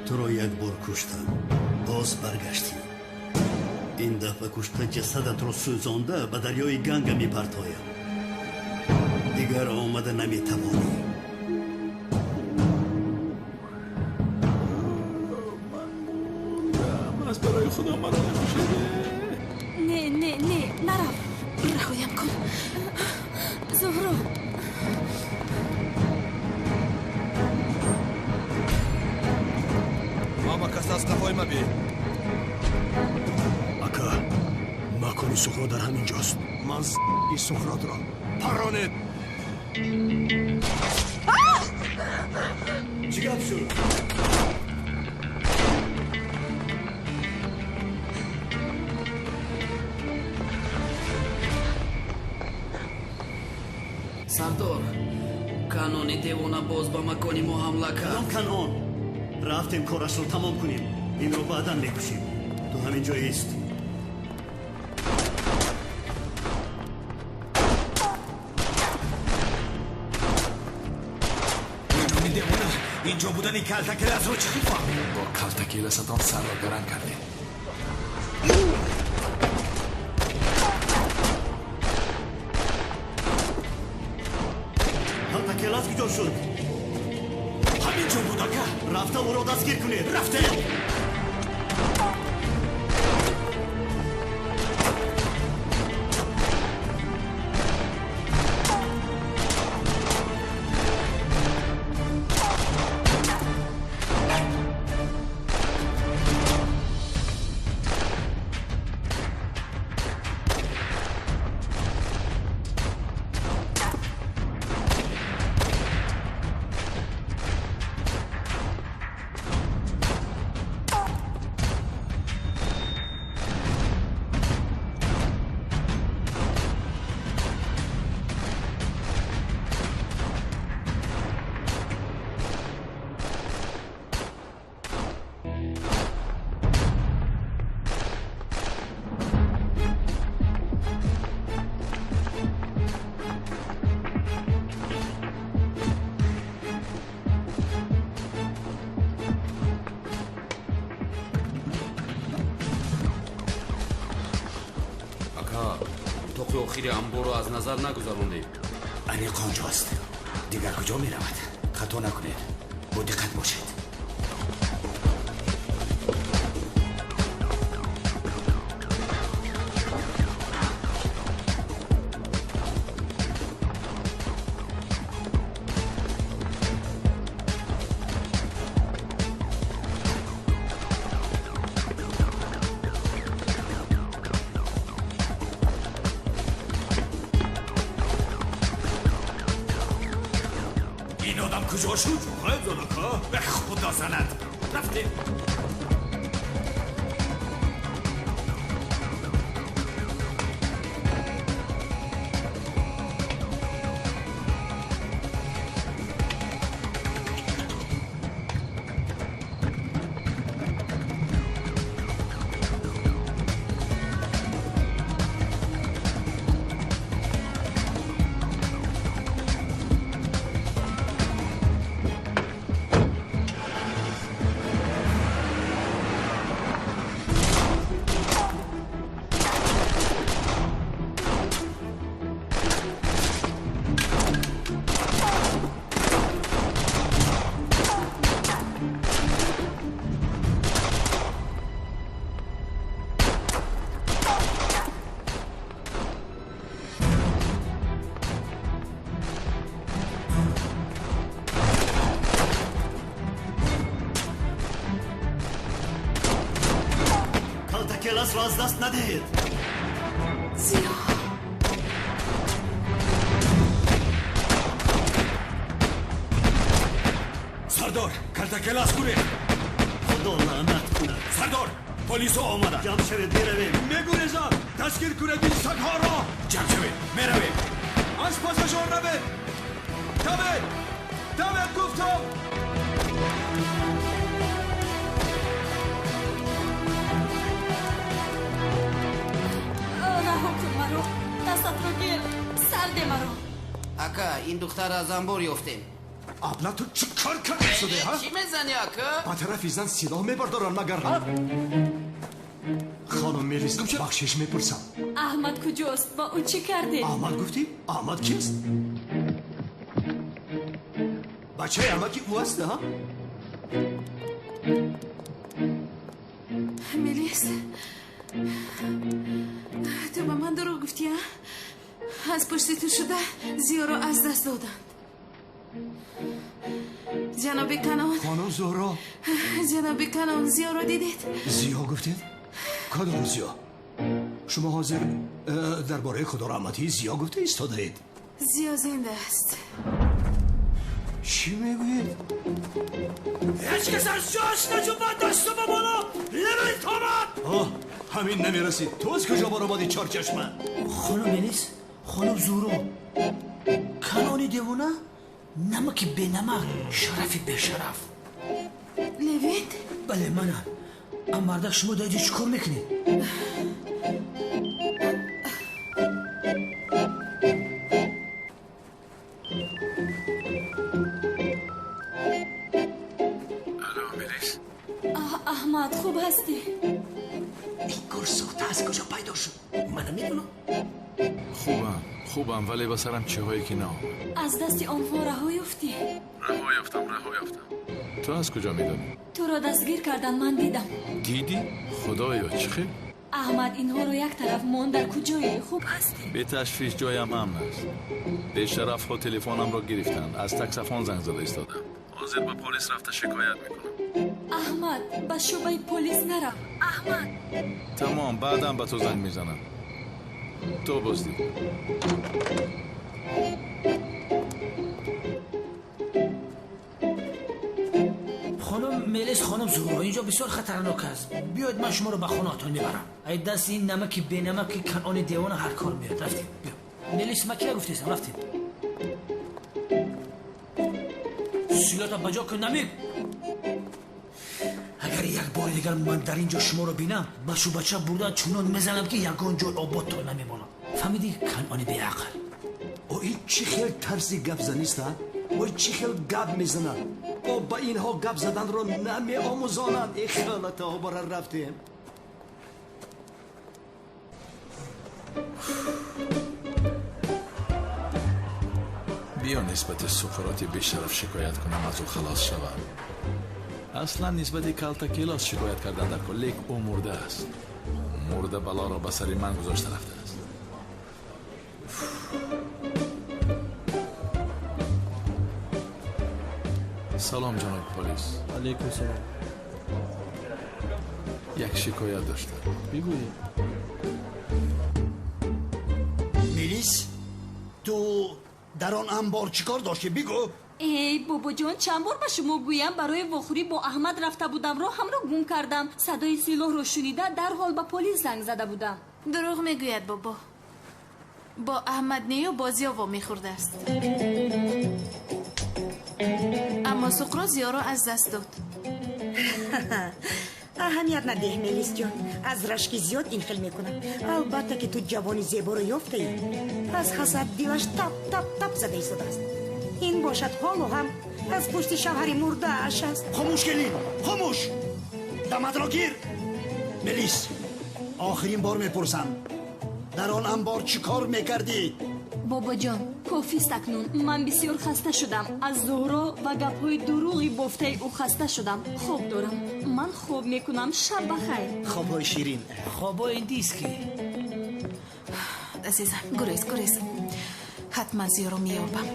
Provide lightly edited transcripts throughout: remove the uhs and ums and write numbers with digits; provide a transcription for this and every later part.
Туро як бор куштам, боз баргаштӣ. Ин дафъа кушта ҷасадатро сӯзонда ба дарёи Ганга мепартоям. Дигар омада наметавонӣ. Ман мурдам. Аз барои Худо маро накушед. Не, не, не, нарав. Раҳоям кун. Зуҳро. Ҳама кас аз қафои ма бе. Ака, макони Сухро дар ҳамин ҷост. Ман и Сухротро паронед. Чӣ гап шуд? Сардор, Канони девона боз ба макони мо ҳамла кард. Кадом Канон? Рафтем корашро тамом кунем. Инро баъдан мекушем. Ту ҳамин ҷо ист. Канони девона инҷо будани калтакеласро чӣ хел фаҳмид? Бо калтакеласатон сарро гаранг кардем. Калтакелас куҷо шуд? Ҳамин ҷо буд, ака. Рафта ӯро дастгир кунед. Рафтем. Ака, утоқи охири амборро аз назар нагузарондем. Аниқ онҷост. Дигар куҷо меравад? Хато накунед. Бо диққат бошед. Ин одам куҷо шуд? Ғайб зад, ака. Ба Худо занад. Рафтем. Калтакеласро аз даст надиҳед. Зиё. Сардор, калтакелас гурехт. Худо лаънат кунад. Сардор, полисо омаданд. Ҷамъ шавед, меравем. Мегурезанд. Дастгир кунед ин сагҳоро. Ҷамъ шавед, меравем. Аз пасашон равед. Давед, давед гуфтам. Раҳо кун маро. Дастатро гир. Сарде маро. Ака, ин духтар аз амбор ёфтем. Абла, ту чӣ кор карда шуде, ҳа? Чӣ мезанӣ, ака? Ба тарафи зан силоҳ мебардоранд магар, ҳа? Хонум Мелис, бахшиш мепурсам. Аҳмад куҷост? Ба ӯ чӣ кардед? Аҳмад гуфтӣ? Аҳмад кист? Бачаи амаки ӯ аст, ҳа? Мелис, ту ба ман дурӯғ гуфтӣ, а? Аз пушти ту шуда Зиёро аз даст доданд. Ҷаноби Канон. Хонум Зуҳро. Ҷаноби Канон, Зиёро дидед? Зиё гуфтед? Кадом Зиё? Шумо ҳозир дар бораи худораҳматии Зиё гуфта истодаед. Зиё зинда аст. Чӣ мегӯед? Ҳеҷ кас аз ҷояш наҷунбад, дасту ба боло лементомад. Оҳ, ҳамин намерасид. Ту аз куҷо баромадӣ, чорчашма? Хонум Мелис, хонум Зуҳро, Канони девона, намаки бенамак, шарафи бешараф. Левент? Бале, манам. Ам мардак, шумо дар инҷо чӣ кор мекунед? Алло, Мелис. Аҳмад, хуб ҳастӣ? Ин кор сохта аз куҷо пайдо шуд? Ман намедонам. Хубам, хубам, вале ба сарам чиҳое ки наомад. Аз дасти онҳо раҳо ёфтӣ? Раҳо ёфтам, раҳо ёфтам. Ту аз куҷо медонӣ? Туро дастгир кардан, ман дидам. Дидӣ? Худоё, чӣ хел? Аҳмад, инҳоро як тараф мон, дар куҷое? Хуб ҳастӣ? Беташвиш, ҷоям амн аст. Бешарафҳо телефонамро гирифтанд. Аз таксофон занг зада истодам. Ҳозир ба полис рафта шикоят мекунам. Аҳмад, ба шӯъбаи полис нарав. Аҳмад. Тамом, баъдан ба ту занг мезанам. То боздид. Хонум Мелис, хонум Зуҳро, инҷо бисёр хатарнок аст. Биёед, ман шуморо ба хонаатон мебарам. Ай дасти ин намаки бенамаки Канони девона ҳар кор меояд. Рафтем, биё. Мелис, ман кира гуфтесам, рафтем. Силота ба ҷо кун, намик. Агар як бори дигар ман дар ин ҷо шуморо бинам, ба шӯъбача бурда чунон мезанам, ки ягон ҷой ободтон намемонад. Фаҳмидӣ, Канони беақл? О, ин чӣ хел тарзи гапзанист, а? Ой, чӣ хел гап мезанад? О, ба инҳо гап заданро намеомӯзонанд. Э, халатаҳо, бара рафтем. Биё нисбати Суқроти бешараф шикоят кунам, аз ӯ халос шавам. Аслан нисбати Калтакелос шикоят кардан дар кор, лек ӯ мурда аст. Мурда балоро ба сари ман гузошта рафтааст. Салом, ҷаноби полис. Алейкум салом. Як шикоят доштам. Бигӯед. Мелис, ту дар он анбор чӣ кор доштӣ? Бигӯ. Эй, бобоҷон, чанд бор ба шумо гӯям, барои вохӯрӣ бо Аҳмад рафта будам, роҳамро гум кардам. Садои силоҳро шунида, дарҳол ба полис занг зада будам. Дурӯғ мегӯяд, бобо. Бо Аҳмад нею бо Зиё вомехӯрдааст. Аммо Суқрот Зиёро аз даст дод. Аҳамият надеҳ, Мелисҷон. Аз рашки зиёд ин хел мекунад. Албатта ки ту ҷавони зеборо ёфтаӣ. Аз ҳасад дилаш тап тап тап зада истодааст. Ин бошад ҳоло ҳам аз пушти шавҳари мурдааш аст. Хомӯш, келин, хомӯш. Даматро гир. Мелис, охирин бор мепурсам, дар он анбор чӣ кор мекардӣ? Бобоҷон, кофист акнун. Ман бисёр хаста шудам. Аз Зуҳро ва гапҳои дурӯғи бофтаи ӯ хаста шудам. Хоб дорам. Ман хоб мекунам. Шаб ба хайр. Хобҳои ширин. Хобҳои индийский. Азизам, гурез, гурез. Ҳатман Зиёро меёбам.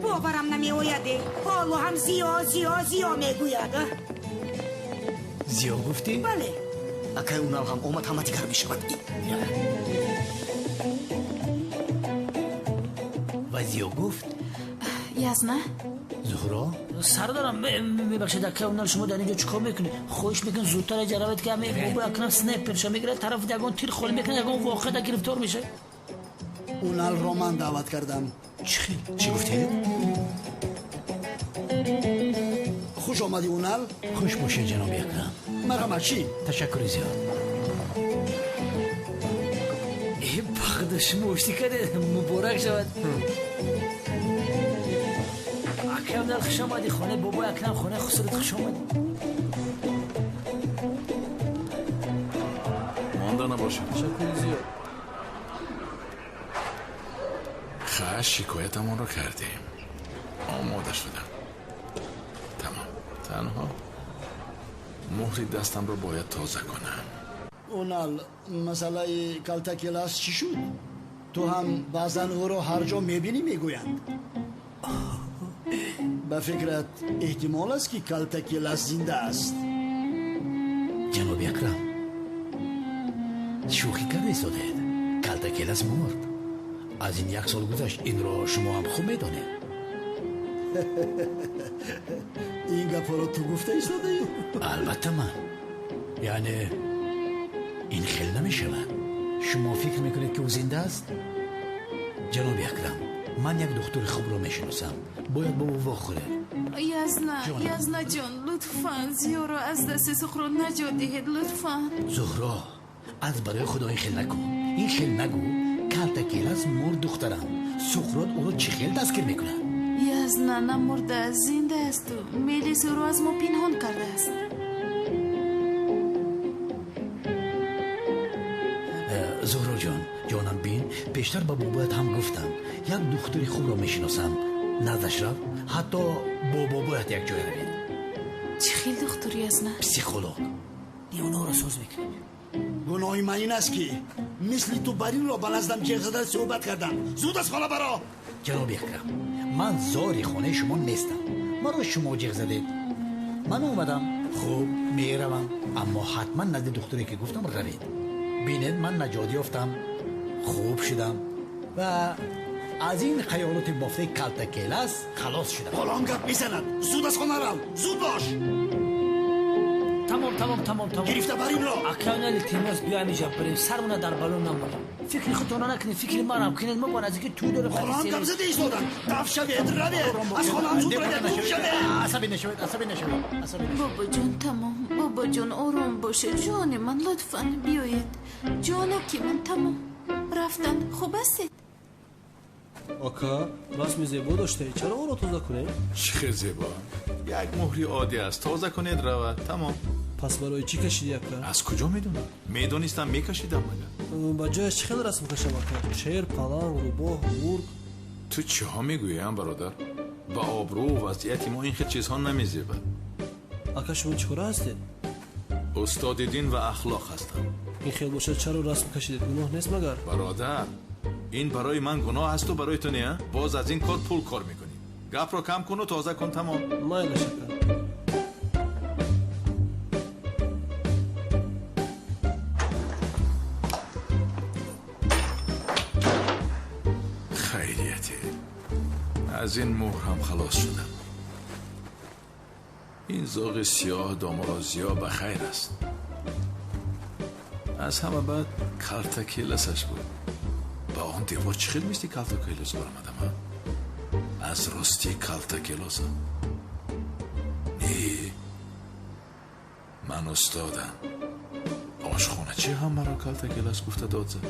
Боварам намеояд. Ҳоло ҳам Зиё, Зиё, Зиё мегӯяд. Зиё гуфтӣ? Бале. Акай Унал ҳам омад, ҳама дигар мешавад. Ва Зиё гуфт? Язна? Зуҳро? Сардарам, мебахшед, акай Унал, шумо дар ин ҷо чӣ кор мекунед? Хоҳиш мекунед, зудтар инҷа равед, ки ҳаме бобо акнам снайперша мегирад, тарафи ягон тир холӣ мекунад, ягон воқеа гирифтор мешавад. Уналро ман даъват кардам. Чӣ хел? Чӣ гуфтед? Хуш омадӣ, Унал. Хуш бошед, ҷаноби Акрам. Марҳамат, чӣ? Ташаккури зиёд. Э, бахда, шумо оштӣ кардед, муборак шавад. Акай хуш омадӣ, хонаи бобои Акрам, хонаи Хусрат хуш омадӣ. Монда набошед. Ташаккури зиёд. Хаш шикоятамонро кардем. Омода шудам. Тамом. Танҳо муҳри дастамро бояд тоза кунам. Унал, масъалаи Калтакелас чӣ шуд? Ту ҳам баъзан ӯро ҳар ҷо мебинӣ, мегӯянд. Ба фикрат эҳтимол аст, ки Калтакелас зинда аст? Ҷаноби Акрам, шӯхӣ карда истодаед. Калтакелас мурд. Аз ин як сол гузашт. Инро шумо ҳам хуб медонед. Ин гапҳоро ту гуфта истодаӣ? Албатта ман. Яъне ин хел намешавад. Шумо фикр мекунед, ки ӯ зинда аст? Ҷаноби Акрам, ман як духтури хубро мешиносам. Бояд бо ӯ вохӯред. Язна, Язна ҷон, лутфан Зиёро аз дасти Суқрот наҷот диҳед, лутфан. Зуҳро, аз барои Худо ин хел накун. Ин хел нагӯ. Калтакелас мурд, духтарам. Суқрот ӯро чӣ хел дастгир мекунад? Язна намурдааст, зинда асту. Мелис ӯро аз мо пинҳон кардааст. Зуҳро ҷон, ҷонам, бин, пештар ба бобоят ҳам гуфтам. Як духтури хубро мешиносам. Наздаш рав, ҳатто бо бобоят якҷоя равед. Чӣ хел духтур, Язна? Психолог. Девонаҳоро соз мекунем. Гуноҳи ман ин аст, ки мисли ту баринро ба наздам ҷеғ зада суҳбат кардам. Зуд аз хона баро! Ҷаноби Акрам, ман зори хонаи шумо нестам. Маро шумо ҷеғ задед. Ман омадам. Хуб, меравам, аммо ҳатман назди духтуре, ки гуфтам, равед. Бинед, ман наҷот ёфтам, хуб шудам ва аз ин хаёлоти бофтаи Калтакелас халос шудам. Ҳоло он гап мезанад. Зуд аз хона рав, зуд бош! Тамом, тамом, тамом, тамом. Гирифта бар инро. Акай, илтимос, биё ҳаминҷа бирем, сармона дар бало намонем. Фикри худтонро накунед, фикри манам кунед. Мо бо наздики тӯй дорем. Ҳоло ҳам гап зада истодам. Дафт шавед, равед аз хонаам, зуд равед, гум шавед! Асабӣ нашавед, асабӣ нашавед, асабӣ нашавед. Бобоҷон, тамом. Бобоҷон, ором бошед. Ҷони ман, лутфан биёед. Ҷонаки ман, тамом. Рафтанд. Хуб ҳастед? Ака, расми зебо доштаед, чаро онро тоза кунем? Чӣ хел зебо? Як муҳри оддӣ аст. Тоза кунед, равад. Тамом. Пас барои чӣ кашидӣ, ака? Аз куҷо медонам? Медонистам, мекашидам магар? Ба ҷояш чӣ хел расм кашам, ака? Шер, паланг, рӯбоҳ, гург? Ту чиҳо мегӯӣ, бародар? Ба обрӯ вазъияти мо ин хел чизҳо намезебад. Ака, шумо чӣ кора ҳастед? Устоди дин ва ахлоқ ҳастам. Ин хел бошад, чаро расм кашидед? Гуноҳ нест магар? Бародар, ин барои ман гуноҳ асту барои ту не? Боз аз ин кор пул кор мекунӣ. Гапро кам куну тоза кун, тамом. Майлаш, ака. Хайрияте, аз ин муҳр ҳам халос шудам. Ин зоғи сиёҳ доморо зиё ба хайр аст. Аз ҳама баъд Калтакеласаш буд. Ба он девор чӣ хел мисли Калтакелос баромадам, а? Аз рости Калтакелосам. Не, ман устодам. Ошхоначи ҳам маро Калтакелас гуфта дод зад.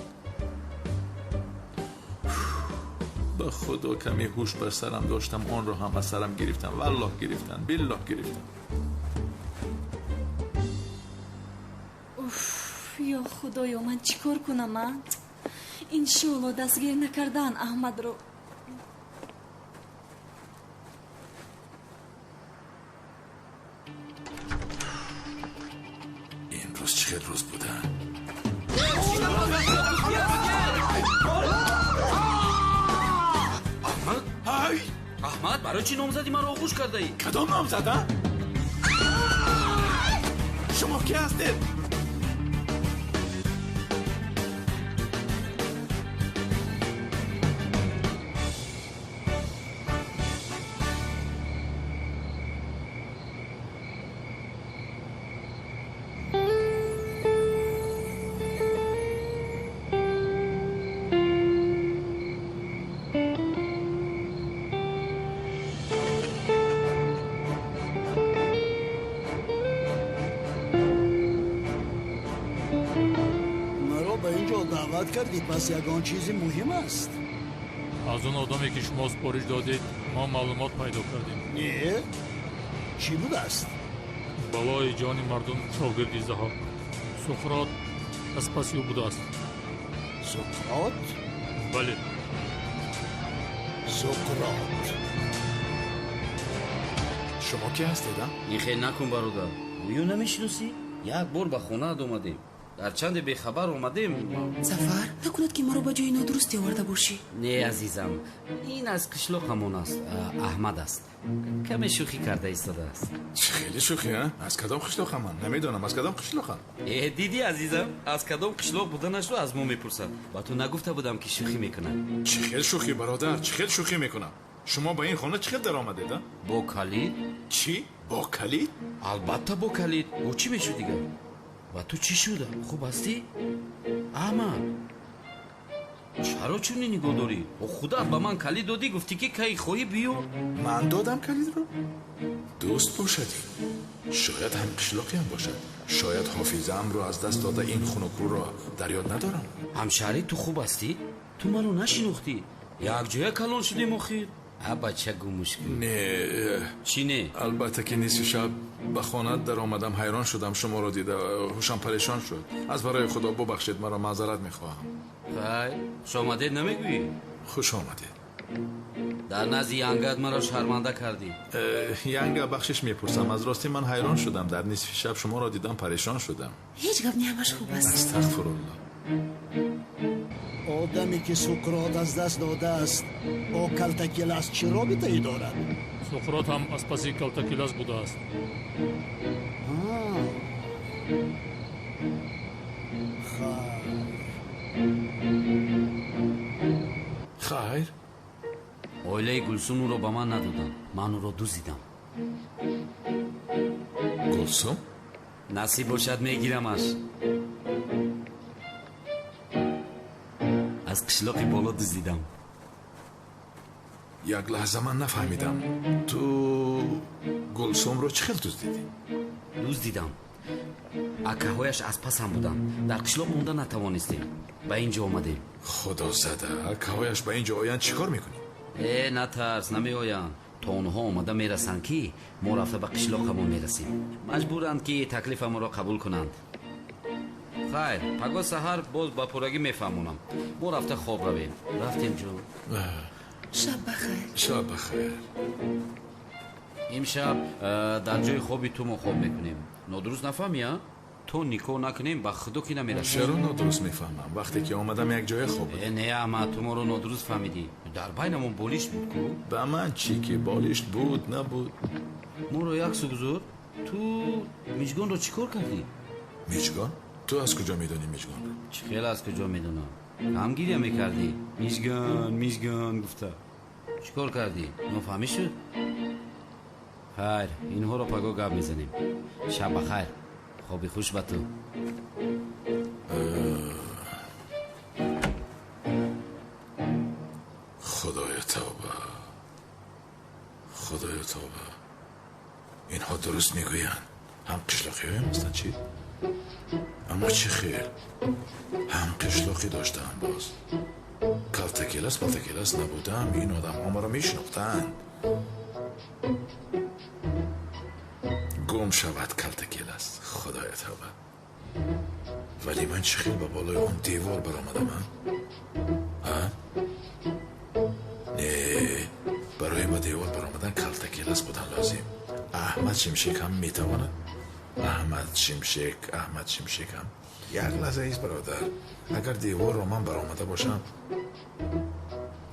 Ба Худо, каме ҳуш бар сарам доштам, онро ҳам аз сарам гирифтам. Валлоҳ гирифтам, биллоҳ гирифтам. Уф, ё Худоё, ман чӣ кор кунам, а? Иншоалло дастгир накардан Аҳмадро. Имрӯз чӣ хел рӯз буда? Аҳмад? Ҳай! Аҳмад, барои чӣ номзади маро оғӯш кардаӣ? Кадом номзад, а? Шумо кӣ ҳастед? Маро ба ин ҷо даъват кардӣ, пас ягон чизи муҳим аст. Аз он одаме ки шумо супориш додед, мо маълумот пайдо кардем. Не, чӣ будааст? Балои ҷони мардум шогирди Заҳок. Суқрот аз паси ӯ будааст. Суқрот? Бале. Суқрот. Шумо ки ҳастед, а? Ин хел накун, бародар. Гӯё намешиносӣ? Як бор ба хонаат омадем. Гарчанде бехабар омадем. Зафар, накунад ки маро ба ҷои нодурусте оварда бошӣ. Не, азизам, ин аз қишлоқамон аст, Аҳмад аст. Каме шӯхӣ карда истодааст. Чӣ хеле шӯхӣ, а? Аз кадом қишлоқам ман? Намедонам, аз кадом қишлоқам? Э, дидӣ, азизам, аз кадом қишлоқ буданашро аз мо мепурсад. Ба ту нагуфта будам, ки шӯхӣ мекунад. Чӣ хел шӯхӣ, бародар? Чӣ хел шӯхӣ мекунам? Шумо ба ин хона чӣ хел даромадед, а? Бо калид. Чӣ? Бо калид? Албатта, бо калид. Бо чӣ мешуд дигар? Ва ту чӣ шуда? Хуб ҳастӣ, Аҳмад? Чаро чунин нигоҳ дорӣ? Худат ба ман калид додӣ, гуфтӣ ки кай хоҳӣ биё. Ман додам калидро? Дӯст бошад ин. Шояд ҳам қишлоқиам бошад. Шояд ҳофизаамро аз даст дода, ин хунукрӯро дар ёд надорам. Ҳамшаҳрӣ, ту хуб ҳастӣ? Ту маро нашинохтӣ? Якҷоя калон шудем охир. А, бача, гумуш кун. Не. Чӣ не? Албатта ки нисфи шаб ба хона даромадам, ҳайрон шудам шуморо дида, ҳушам парешон шуд. Аз барои Худо бубахшед маро, маъзарат мехоҳам. Хай, хушомадед намегӯӣ? Хуш омадед. Дар назди янгат маро шарманда кардӣ. Янга, бахшиш мепурсам, аз ростӣ ман ҳайрон шудам, дар нисфи шаб шуморо дидам, парешон шудам. Ҳеҷ гап не, ҳамаш хуб аст. Астағфируллоҳ. Одаме ки Суқрот аз даст додааст, бо Калтакелас чӣ робитае дорад? Суқрот ҳам аз паси Калтакелас будааст. Хайр. Оилаи Гулсум ӯро ба ман надоданд, ман ӯро дуздидам. Гулсум? Насиб бошад, мегирамаш. Аз қишлоқи боло дуздидам. Як лаҳза, ман нафаҳмидам, ту Гулсумро чӣ хел дуздидӣ? Дуздидам. Акаҳояш аз пасам буданд. Дар қишлоқ монда натавонистем, ба ин ҷо омадем. Худо зада, акаҳояш ба ин ҷо оянд, чӣ кор мекунӣ? Э, натарс, намеоянд. То онҳо омада мерасанд, ки мо рафта ба қишлоқамон мерасем. Маҷбуранд, ки таклифамонро қабул кунанд. Хайр, пагоҳ саҳар боз ба пуррагӣ мефаҳмонам. Мо рафта хоб равем. Рафтем, ҷон. Шаб бахайр. Шаб бахайр. Имшаб дар ҷои хоби ту мо хоб мекунем. Нодуруст нафаҳмӣ, а? То никоҳ накунем, ба худо ки намерасем. Чаро нодуруст мефаҳмам? Вақте ки омадам, як ҷоя хоб будем. Э, не, Аҳмад, ту моро нодуруст фаҳмидӣ. Дар байнамон болишт буд ку. Ба ман чӣ ки болишт буд, набуд? Моро як су гузор. Ту Миҷгонро чӣ кор кардӣ? Миҷгон? Ту аз куҷо медонӣ Миҷгонро? Чӣ хел аз куҷо медонам? Кам гиря мекардӣ. Миҷгон, Миҷгон гуфта. Чӣ кор кардӣ? Нофаҳмӣ шуд? Хайр, инҳоро пагоҳ гап мезанем. Шаб ба хайр. Хоби хуш ба ту. Худоё тавба, худоё тавба. Инҳо дуруст мегӯянд, ҳам қишлоқиҳоям ҳастанд, чӣ? Аммо чӣ хел ҳам қишлоқӣ доштаам? Боз Калтакелас палтакелас набудам, ин одамҳо маро мешинохтанд. Гум шавад Калтакелас, худоё тавба. Вале ман чӣ хел ба болои он девор баромадам, а? Не, барои ба девор баромадан Калтакелас будан лозим. Аҳмад Шимшек ҳам метавонад. Аҳмад Шимшек, Аҳмад Шимшек ҳам. Як лаҳза ист, бародар, агар деворро ман баромада бошам,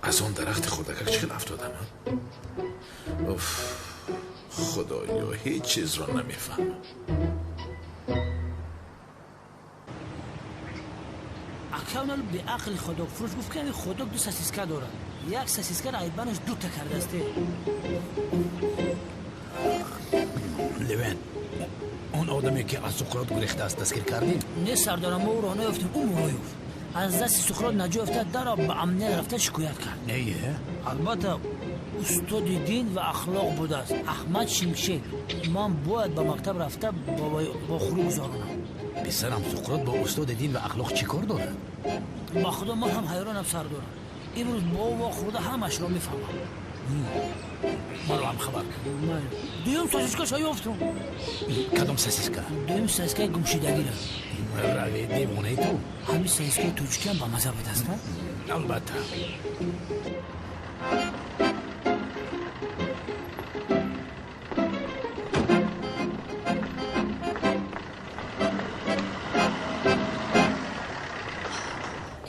аз он дарахти хурдакак чӣ хел афтодам? Уф, худоё, ҳеҷ чизро намефаҳмам. Акавнал беақли ходокфурӯш гуфт, ки ҳамин ходок ду сосиска дорад. Як сосискаро айбанаш дута кардааст. Левен, он одаме ки аз Суқрот гурехтааст, дастгир кардем? Не, сардорам, мо ӯро наёфтем, ӯ моро ёфт. Аз дасти Суқрот наҷот ёфта, даро ба амният рафта шикоят кард. Не? Албатта, устоди дин ва ахлоқ будааст Аҳмад Шимшек. Ман бояд ба мактаб рафта бо хурӯ гузаронам. Писарам, Суқрот бо устоди дин ва ахлоқ чӣ кор дорад? Ба худо, ман ҳам ҳайронам, сардорам. Имрӯз бо ӯ вохӯрда ҳамашро мефаҳмам. Маро ҳам хабар кун. Дуюм сосискаша ёфтум. Кадом сосиска? Дуюм сосискаи гумшидагиро. Раве, девонаи ту. Ҳамин сосискаи тоҷикиам ба маза будаст, на? Албатта.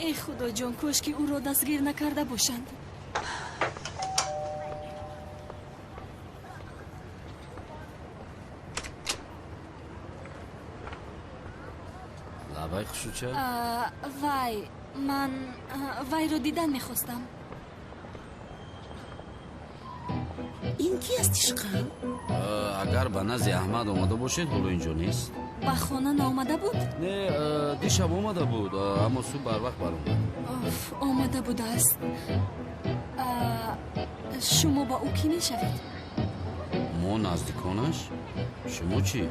Эй худоҷон, кош ки ӯро дастгир накарда бошанд. Лабай, хушуча. Вай, ман вайро дидан мехостам. Ин ки аст, ишқам? Агар ба назди Аҳмад омада бошед, ҳоло инҷо нест. Ба хона наомада буд? Не, дишаб омада буд, аммо субҳ барвақт баромад. Оф, омада будааст. Шумо ба ӯ кӣ мешавед? Мо наздиконаш. Шумо чӣ?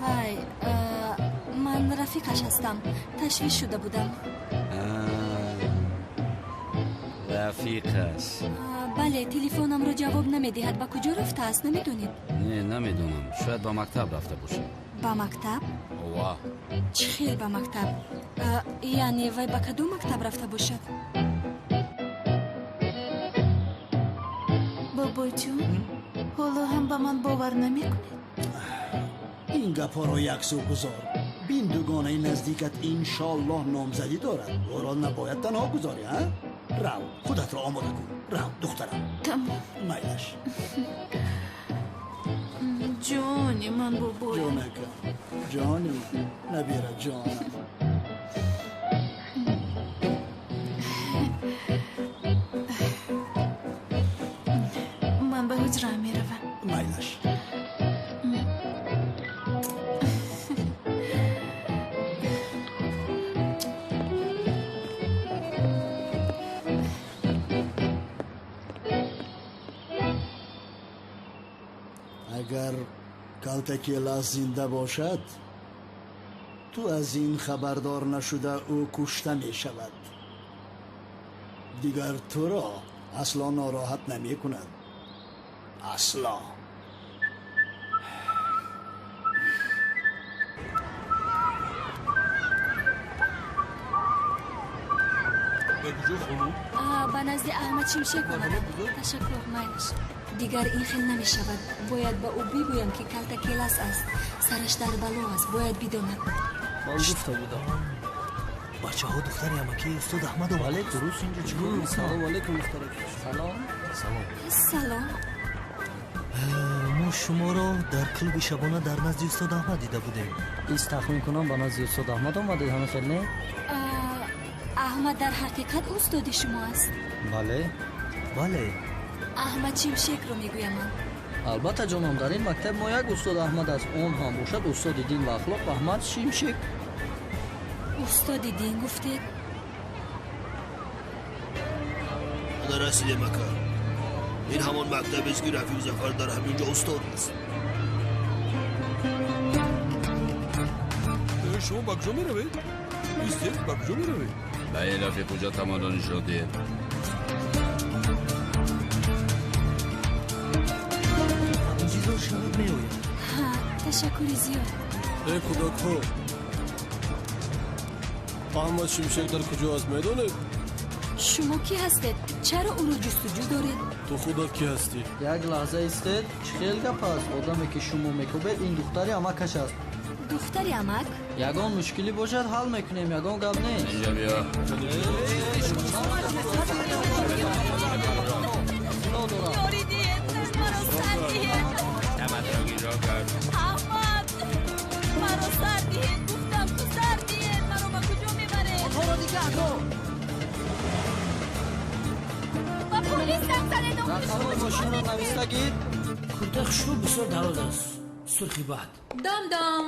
Вай, ман рафиқаш ҳастам. Ташвиш шуда будам. Рафиқаш? Бале, телефонамро ҷавоб намедиҳад. Ба куҷо рафтааст, намедонед? Не, намедонам. Шояд ба мактаб рафта бошад. Ба мактаб? Ова. Чӣ хел ба мактаб? Яъне вай ба кадом мактаб рафта бошад? Бобоҷон, ҳоло ҳам ба ман бовар намекунед? Ин гапҳоро яксӯ гузор. Бин, дугонаи наздикат иншоаллоҳ номзадӣ дорад. Ӯро набояд танҳо гузорӣ, а? Рав, худатро омода кун. Рав, духтарам. Тамом. Майлаш. Ҷони ман, бобоям. Ҷонакам, ҷони ман, набира ҷонам. Ман ба ҳуҷра меравам. Майлаш. Агар Калтакелас зинда бошад, ту аз ин хабардор нашуда ӯ кушта мешавад. Дигар туро асло нороҳат намекунад. Асло. Ба куҷо, хонум? Ба назди Аҳмад Шимшек омадам. Ташаккур, майлаш. Дигар ин хел намешавад. Бояд ба ӯ бигӯям, ки Калтакелас аст. Сараш дар бало аст, бояд бидонад. Ман гуфта будам. Бачаҳо, духтари амакии устод Аҳмад омад. Бале, дуруст, инҷо чӣ кор? Салом алейкум, духтарак. Салом. Салом. Салом. Мо шуморо дар клуби шабона дар назди устод Аҳмад дида будем. Ис тахмин кунам, ба назди устод Аҳмад омадед, ҳама хел не? Аҳмад дар ҳақиқат устоди шумо аст? Бале. Бале. Аҳмад Шимшекро мегӯям ман. Албатта, ҷонам, дар ин мактаб мо як устод Аҳмад аст. Он ҳам бошад устоди дин ва ахлоқ Аҳмад Шимшек. Устоди дин гуфтед? Расидем, ака. Ин ҳамон мактабест, ки Рафиқ Зафар дар ҳамин ҷо устод аст. Шумо ба куҷо меравед? Истед, ба куҷо меравед? Ба ин рафиқ куҷо тамаддон нишон диҳед. Интизор шавед, меояд. Ҳа, ташаккури зиёд. Эй кӯдакҳо, Аҳмад Шимшек дар куҷо аст, медонед? Шумо кӣ ҳастед? Чаро ӯро ҷустуҷӯ доред? Ту худат кӣ ҳастӣ? Як лаҳза истед, чӣ хел гап аст? Одаме, ки шумо мекӯбед, ин духтари амакаш аст. Духтари амак? Ягон мушкилӣ бошад, ҳал мекунем, ягон гап нест. Инҷа биё. Ёрӣ диҳед, маро сар диҳед. Аҳмад, маро сар диҳед, гуфтам ту сар диҳед. Маро ба куҷо мебаред? Онҳоро нигаҳ дор. Ба полис занг занед. Рақами мошинро нависта гир. Куртаи хушрӯ бисёр дароз аст, сурхи бад. Дом дом,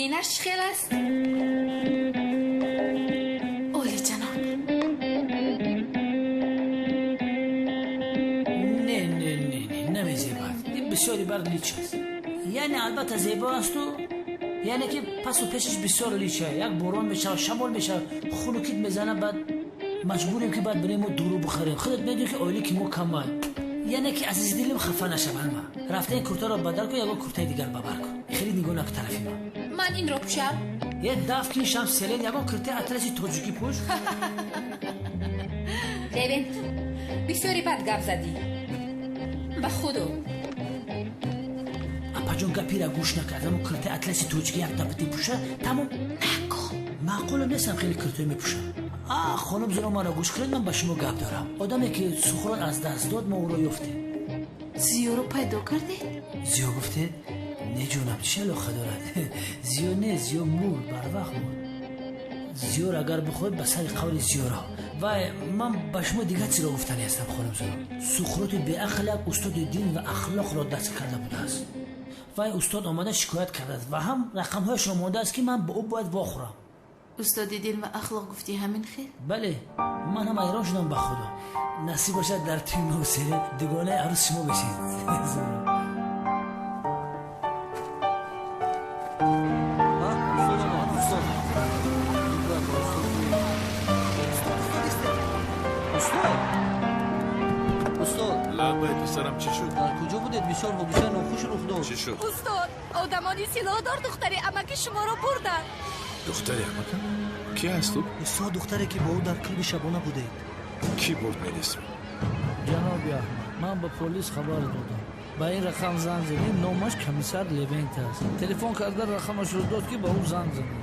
инаш чӣ хел аст? Олиҷаноб. Не, не, не, не, намезебад. Ин бисёри бард лич аст. Яъне албатта зебо асту, яъне ки пасу пешаш бисёр лича. Як борон мешавад, шамол мешавад, хунукит мезанад, баъд Маҷбурем, ки баъд бирем дуру бихарем. Худат медонӣ, ки оиле ки мо камай. Яъне ки азизи дилим хафа нашаванд. Ма рафта ин куртаро бадал кун, ягон куртаи дигар бабар кун. Хеле нигоҳ накун тарафи ман. Ман инро пӯшам? Е, даф ки шам селен, ягон куртаи атласи тоҷикӣ пӯш. Левент, бисёре бад гап задӣ, ба худо. Апаҷон, гапира гӯш накард. Амо куртаи атласи тоҷикӣ як дафъа пӯша, тамом. Накун, маъқулам нестам, хеле куртаи мепӯшам. А хонум Зуро, маро гӯш кунед, ман ба шумо гап дорам. Одаме ки Сухрот аз даст дод, мо ӯро ёфтем. Зиёро пайдо кардед? Зиё гуфтед? Не, ҷонам, чӣ алоқа дорад? Зиё не, Зиё мурд, барвақт мурд. Зиёр агар бихоҳед, ба сари қавли Зиёро. Вай, ман ба шумо дигар чиро гуфтани ҳастам, хонум Зуро. Сухроти беақл як устоди дин ва ахлоқро даст карда будааст. Вай устод омада шикоят кардааст ва ҳам рақамҳояшро мондааст, ки ман ба ӯ бояд вохӯрам. Устоди дин ва ахлоқ гуфтӣ, ҳамин хел? Бале, ман ҳам ҳайрон шудам, ба худо. Насиб бошад, дар тӯи мо сере дугонаи арӯс шумо бешед. Лаббай, писарам, чӣ шуд? Дар куҷо будед? Бисёр ҳодисаи нохуш рух дод. Чӣ шуд? Устод, одамони силоҳдор духтари амаки шуморо бурданд. Духтари амакам? Ки аст ӯ? Устод, духтаре ки бо ӯ дар клуби шабона будед. Кӣ бурд Мелисро? Ҷаноби Аҳмад, ман ба полис хабар додам. Ба ин рақам занг задем, номаш комиссар Левент аст. Телефон карда рақамашро дод, ки ба ӯ занг занем.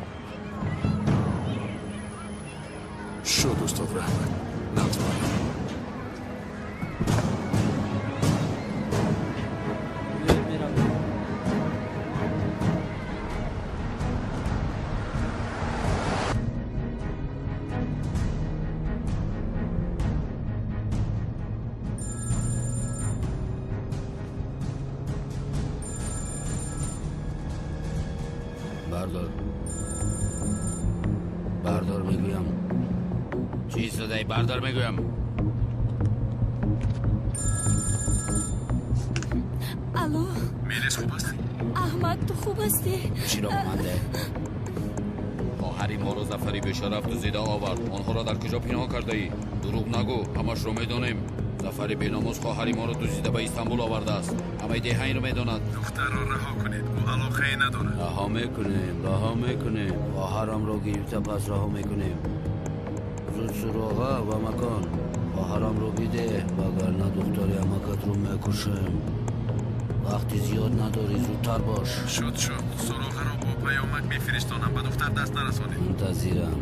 Шуд, устод, раҳмат. Натвоед. Бардор, бардор мегӯям. Чӣ задаи? Бардор мегӯям. Алло. Мелис, хуб ҳастӣ? Аҳмад, ту хуб ҳастӣ? Чиро монде? Хоҳари моро Зафари бешараф дуздида овард. Онҳоро дар куҷо пинҳон кардаӣ? Дурӯғ нагӯ, ҳамашро медонем. Зафари беномус хоҳари моро дуздида ба Истанбул овардааст. Ҳамаи деҳа инро медонад. Духтарро раҳо кунед, ӯ алоқае надорад. Раҳо мекунем, раҳо мекунем. Хоҳарамро гирифта пас раҳо мекунем. Зуд суроға ва макон. Хоҳарамро бидеҳ, вагарна духтари амакатро мекушем. Вақти зиёд надорӣ, зудтар бош. Шуд, шуд. Суроғаро бо паёмак мефиристонам, ба духтар даст нарасонед. Мунтазирам.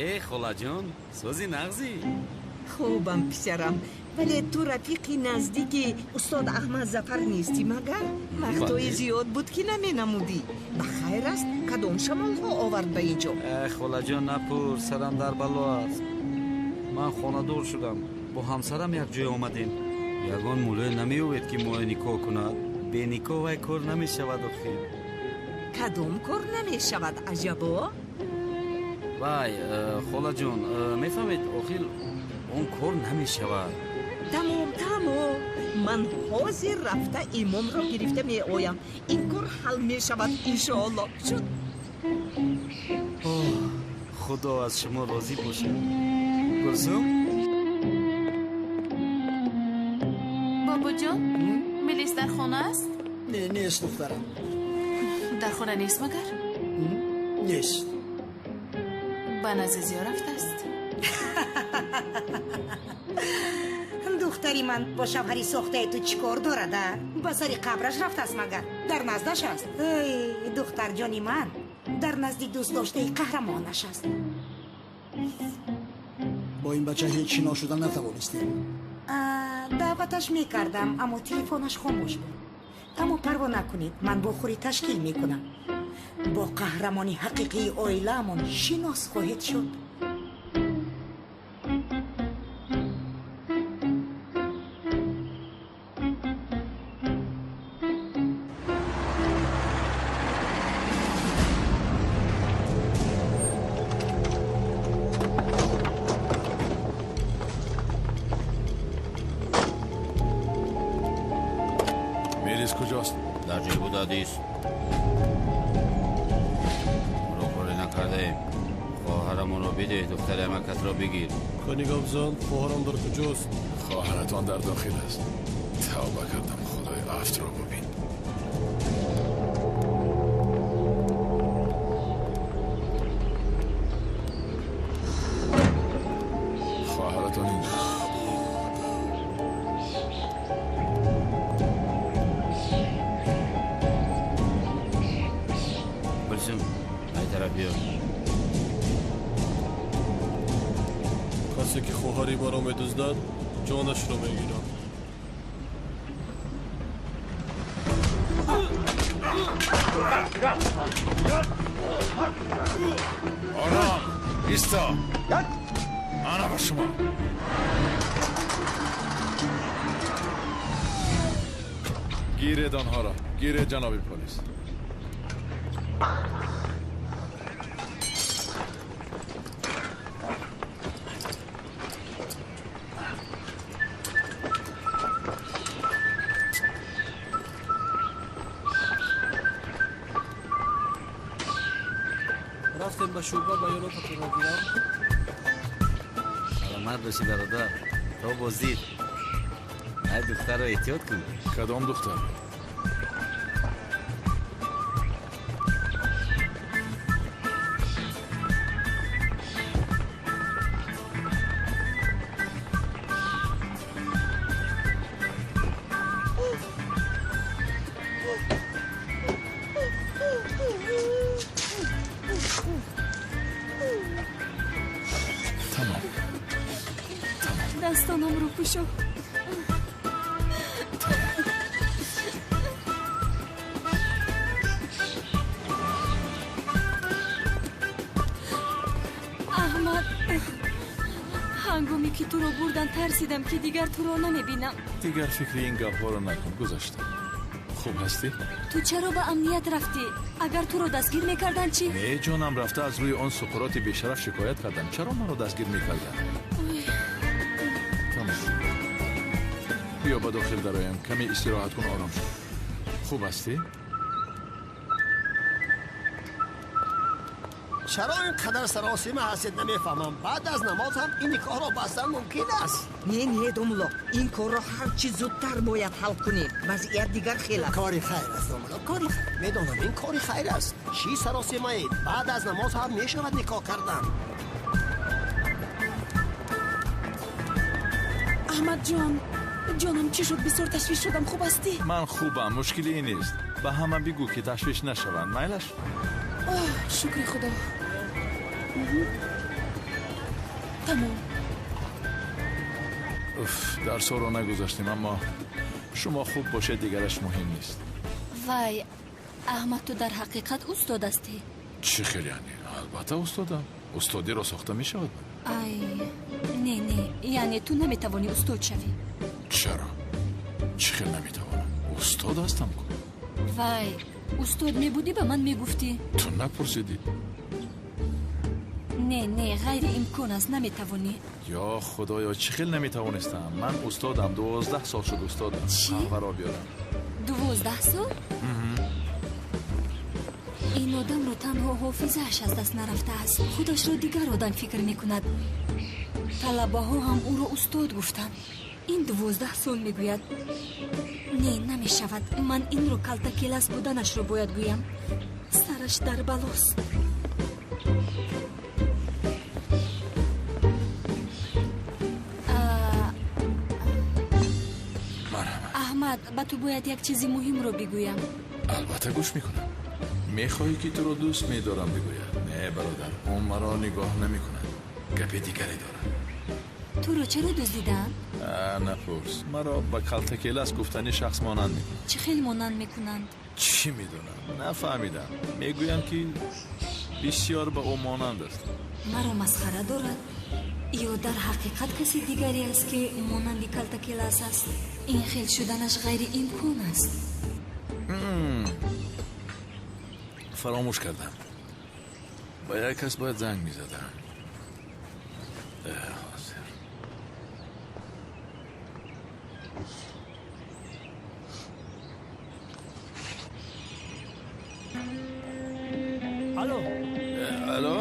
Э, холаҷон, сӯзи нағзӣ? Хубам, писарам, вале ту рафиқи наздики устод Аҳмад Зафар нестӣ магар? Вақтҳои зиёд буд, ки наменамудӣ. Ба хайр аст? Кадом шамолҳо овард ба ин ҷо? Э, холаҷон, напурс, сарам дар бало аст. Ман хонадор шудам, бо ҳамсарам якҷоя омадем. Ягон муллое намеёбед, ки моро никоҳ кунад? Беникоҳ вай кор намешавад охир. Кадом кор намешавад, аҷабо? Вай, холаҷон, мефаҳмед, охир он кор намешавад. Тамом, тамом, ман ҳозир рафта имомро гирифта меоям. Ин кор ҳал мешавад, иншоалло. Шуд. Худо аз шумо розӣ бошад. Гулсум. Бобоҷон, Мелис дар хона аст? Не, нест, духтарам. Дар хона нест магар? Нест. Ба назди Зиё рафтааст. Духтари ман бо шавҳари сохтаи ту чӣ кор дорад, а? Ба сари қабраш рафтааст магар? Дар наздаш аст? Эй, духтарҷони ман дар назди дӯстдоштаи қаҳрамонаш аст. Бо ин бача ҳеҷ шинос шуда натавонистем. Даъваташ мекардам, аммо телефонаш хомӯш буд. Аммо парво накунед, ман бохӯрӣ ташкил мекунам. Бо қаҳрамони ҳақиқии оилаамон шинос хоҳед шуд. Дар ҷой будаадист. Ро коре накардаем. Хоҳарамонро бидеҳ, духтари амакатро бигир. Кани гап зан, хоҳарам дар куҷост? Хоҳаратон дар дохил аст. Тавба кардам, худои афтро бубин. Хоҳаратон инҷост. Гулсум, ай тараф биё. Касе ки хоҳари маро медуздад, ҷонашро мегирам. Ором, исто. Ана ба шумо. Гиред онҳоро. Гиред, ҷаноби полис. Рафтем ба шӯъба баёнотатонро гирам. Саломат бошӣ, бародар. То боздид. Ай духтарро эҳтиёт кун. Кадом духтар? Тамом. Дастонамро пӯшо. Аҳмад, ҳангоме ки туро бурдан тарсидам, ки дигар туро намебинам. Дигар фикри ин гапҳоро накун, гузашта. Хуб ҳастӣ? Ту чаро ба амният рафтӣ? Агар туро дастгир мекарданд чӣ? Не, ҷонам, рафта аз рӯи он Суқроти бешараф шикоят кардам. Чаро маро дастгир мекарданд? Тамом. Биё ба дохил дароям, каме истироҳат кун, ором шав. Хуб ҳастӣ? Чаро ин қадар саросима ҳастед, намефаҳмам. Баъд аз намоз ҳам ин никоҳро бастан мумкин аст. Не, не, домулло, ин корро ҳарчи зудтар бояд ҳал кунем. Вазъият дигар хел аст. Кори хайр аст, домулло, кори хайр. Медонам, ин кори хайр аст. Чӣ саросимаед? Баъд аз намоз ҳам мешавад никоҳ кардан. Аҳмадҷон, ҷонам, чӣ шуд? Бисёр ташвиш шудам. Хуб ҳастӣ? Ман хубам, мушкиле нест. Ба ҳама бигӯ, ки ташвиш нашаванд. Майлаш? Оҳ, шукри худо. Тамом. Уф, дарсҳоро нагузаштем, аммо шумо хуб бошед, дигараш муҳим нест. Вай, Аҳмад, ту дар ҳақиқат устод ҳастӣ? Чӣ хел яъне? Албатта устодам. Устодиро сохта мешавад. Ай, не, не, яъне ту наметавонӣ устод шавӣ. Чаро? Чӣ хел наметавонам? Устод ҳастам ку. Вай, устод мебудӣ, ба ман мегуфтӣ. Ту напурсидӣ. Не, не, ғайриимкон аст, наметавонӣ. Ё худоё, чӣ хел наметавонистам? Ман устодам, 12 сол шуд устодам. Чӣ? Қаҳваро биёрам. 12 сол? Ин одамро танҳо ҳофизааш аз даст нарафтааст. Худашро дигар одам фикр мекунад. Талабаҳо ҳам ӯро устод гуфтанд. Ин 12 сол мегӯяд. Не, намешавад. Ман инро калтакелас буданашро бояд гӯям. Сараш дар балост. Аҳмад, ба ту бояд як чизи муҳимро бигӯям. Албатта гӯш мекунам. Мехоҳӣ, ки туро дӯст медорам бигӯяд? Не, бародар, ӯ маро нигоҳ намекунад. Гапи дигаре дорад. Туро чаро дуздидаанд? Напурс. Маро ба калтакелас гуфтани шахс монанд мекунанд. Чӣ хел монанд мекунанд? Чӣ медонам? Нафаҳмидам. Мегӯянд, ки бисёр ба ӯ монанд аст. Маро масхара дорад? Ё дар ҳақиқат каси дигаре аст, ки монанди калтакелас аст? Ин хел шуданаш ғайриимкон аст. Фаромӯш кардам. Ба як кас бояд занг мезадам. Ҳозир. Алло. Алло,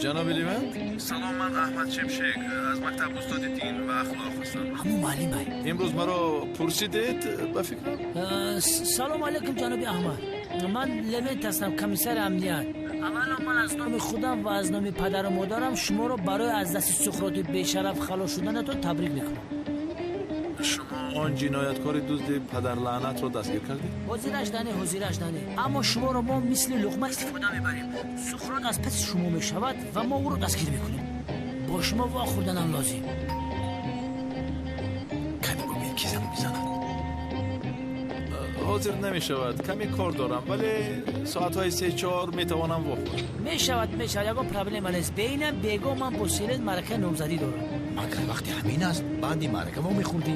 ҷаноби Левент? Салом, ман Аҳмад Шимшек аз мактаб устоди дин ва ахлоқ ҳастам. Ҳамун муаллимай. Имрӯз маро пурсидед, ба фикрам? Салом алейкум, ҷаноби Аҳмад. Ман Левент ҳастам, комиссари амният. Аввало ман аз номи худам ва аз номи падару модарам шуморо барои аз дасти Суқроти бешараф халос шуданатон табрик мекунам. Шумо он ҷинояткори дузди падарлаънатро дастгир кардед? Ҳозираш дане, ҳозираш дане. Аммо шуморо мо мисли луқма истифода мебарем. Суқрот аз паси шумо мешавад ва мо ӯро дастгир мекунем. Бо шумо вохӯрданам лозим. Каме бубин, ки занг мезанад. Ҳозир намешавад, каме кор дорам, вале соатҳои 3-4 метавонам вохӯрам. Мешавад, мешавад, ягон проблема нест. Беинам бего ман бо Селен маъракаи номзадӣ дорам. Магар вақти ҳамин аст, баъди маърака вомехӯрдӣ?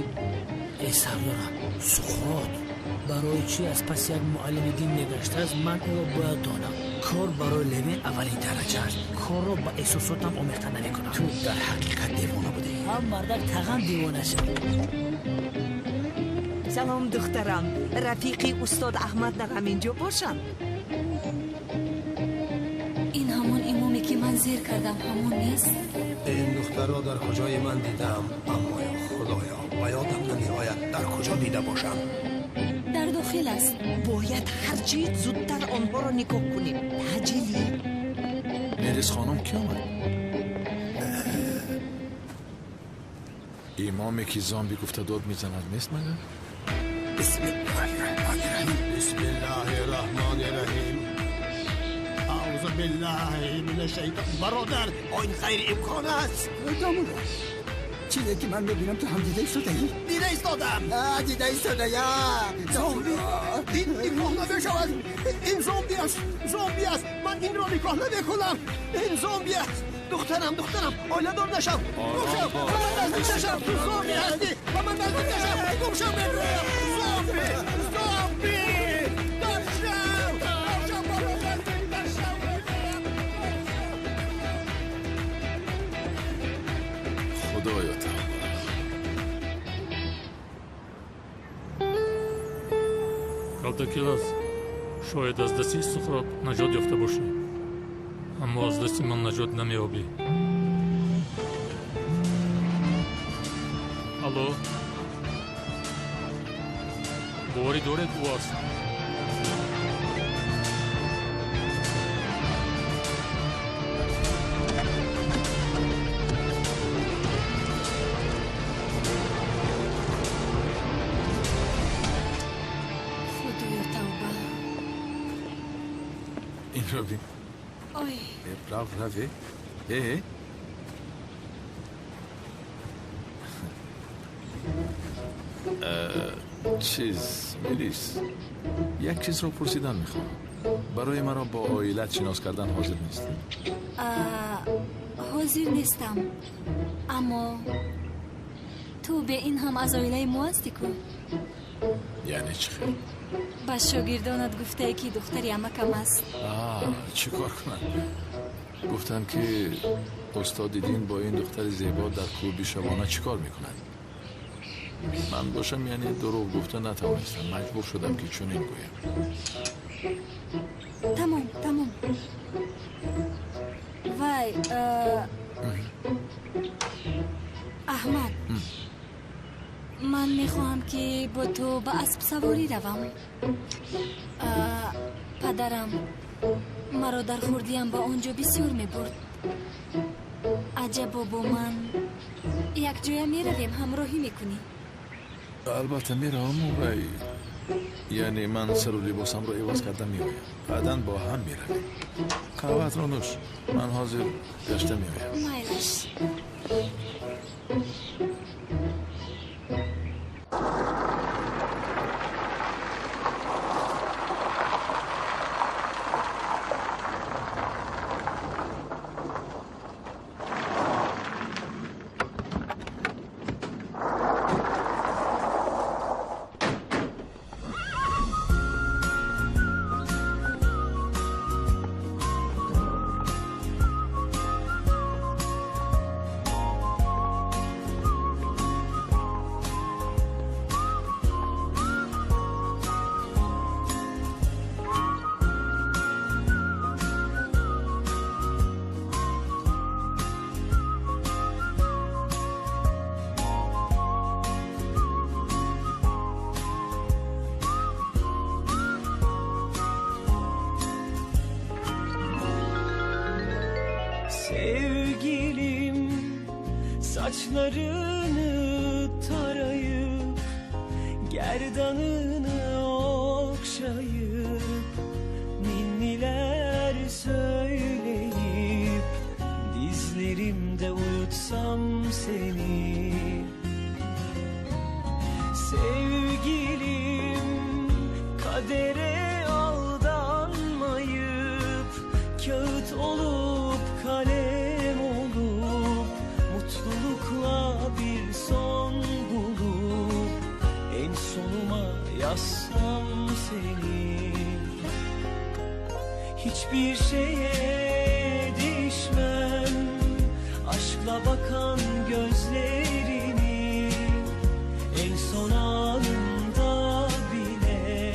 Э, сардорам, Суқрот барои чӣ аз паси як муаллими дин мегаштааст, ман ӯро бояд донам. Кор барои Левен аввалин дараҷа аст. Корро ба эҳсосотам омехта намекунам. Ту дар ҳақиқат девона будӣ. Ҳам мардак таған девона шуд. Салом, духтарам. Рафиқи устод Аҳмад дар ҳамин ҷо бошанд? Ин ҳамон имоме ки ман зер кардам, ҳамон нест? Ин духтарро дар куҷои ман дидам, аммо ё худоё, ба ёдам намеояд дар куҷо дида бошам. Дар дохил аст. Бояд ҳарчи зудтар онҳоро нигоҳ кунем. Таъҷилӣ. Мелис хонум, ки омад? Имоме ки зомби гуфта дод мезанад нест магар? Бисмиллоҳир-раҳмонир-раҳим. Бисмиллоҳир-раҳмонир-раҳим. Аъузу биллаҳи минаш-шайтон. Бародар, ин ғайриимкон аст. Домулло, чизе ки ман мебинам, ту ҳам дида истодаӣ? Дида истодам. Дида истодаям. Зомби. Ин никоҳ намешавад. Ин зомби аст. Зомби аст. Ман инро никоҳ намекунам. Ин зомби аст. Духтарам, духтарам, оиладор нашав. Гум шав, ба ман наздик нашав. Ту зомби ҳастӣ. Ба ман наздик нашав. Гум шав, мегӯям. Зомби, зомби. Даршав, даршав, ба ман наздик нашав. Худоё, тавба. Калтакилас, шояд аз дасти Суқрот наҷот ёфта бошӣ, аммо аз дасти ман наҷот намеёбӣ. Алло, боварӣ доред, ӯ аст? Худоё, тавба. Инро бин. Ой. Рав, рав, э. Чиз, Мелис, як чизро пурсидан мехоҳам. Барои маро бо оилат шинос кардан ҳозир нестӣ? Ҳозир нестам, аммо ту бе ин ҳам аз оилаи мо ҳастӣ ку. Яъне чӣ хел? Ба шогирдонат гуфтае, ки духтари амакам аст. Чӣ кор кунам? Гуфтам, ки устоди дин бо ин духтари зебо дар клуби шабона чӣ кор мекунад. Ман бошам, яъне дурӯғ гуфта натавонистам, маҷбур шудам, ки чунин гӯям. Тамом, тамом. Вай, Аҳмад, ман мехоҳам, ки бо ту ба аспсаворӣ равам. Падарам маро дар хурдиам ба он ҷо бисёр мебурд. Аҷабо, бо ман якҷоя меравем, ҳамроҳӣ мекунӣ? Албатта меравам, вай, яъне ман сару либосамро иваз карда меоям, баъдан бо ҳам меравем. Қаҳватро нӯш, ман ҳозир гашта меоям. Майлаш. Sevgilim, saçlarını tarayıp gerdanını okşayıp ninniler söyleyip dizlerimde uyutsam seni. Sevgilim, kadere aldanmayıp kağıt olup kalem olup mutlulukla bir son bulup en sonuma yazsam seni. Hiçbir şeye değişmem, aşkla bakan gözlerini en son anımda bile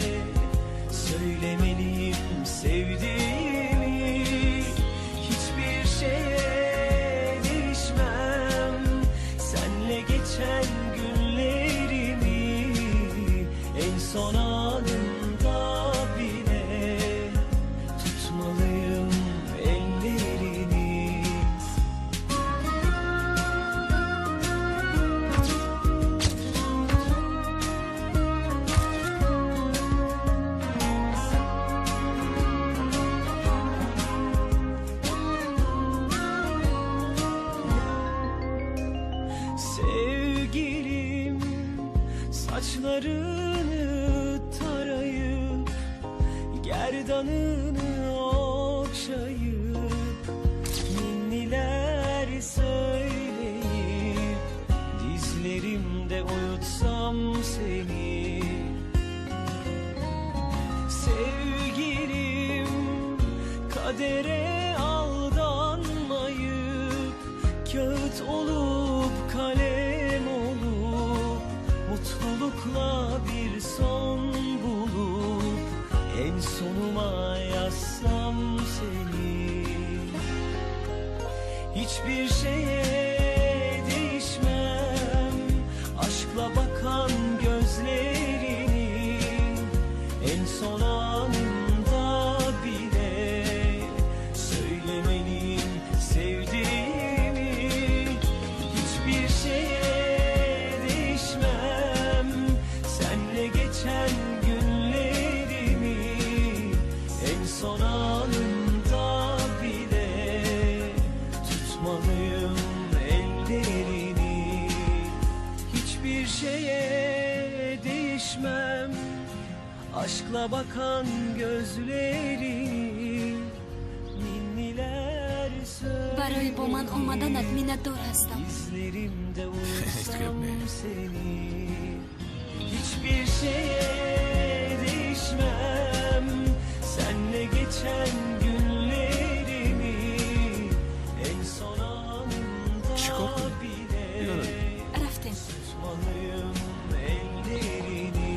söylemeliyim sevdiğimi. Hiçbir şeye değişmem, senle geçen günlerimi en son anımda bile tutmalıyım ellerini. Sevgilim, saçlarını tarayıp gerdanını okşayıp ninniler söyleyip dizlerimde uyutsam seni. Sevgilim, kadere aldanmayıp kağıt olup kalem olup mutlulukla bir son bulup en sonuma yazsam seni. Hiçbir şeye değişmem, aşkla bakan gözlerini en son anımda bile söylemeliyim sevdiğimi. Hiçbir şeye değişmem, senle geçen günlerimi en son anımda bile tutmalıyım ellerini. Hiçbir şeye değişmem, aşkla bakan gözlerini ninniler Барои бо ман омаданат миннатдор ҳастам. Dizlerimde uyutsam seni. Hiçbir şeye değişmem, senle geçen günlerimi en son anımda bile Рафтем. tutmalıyım ellerini.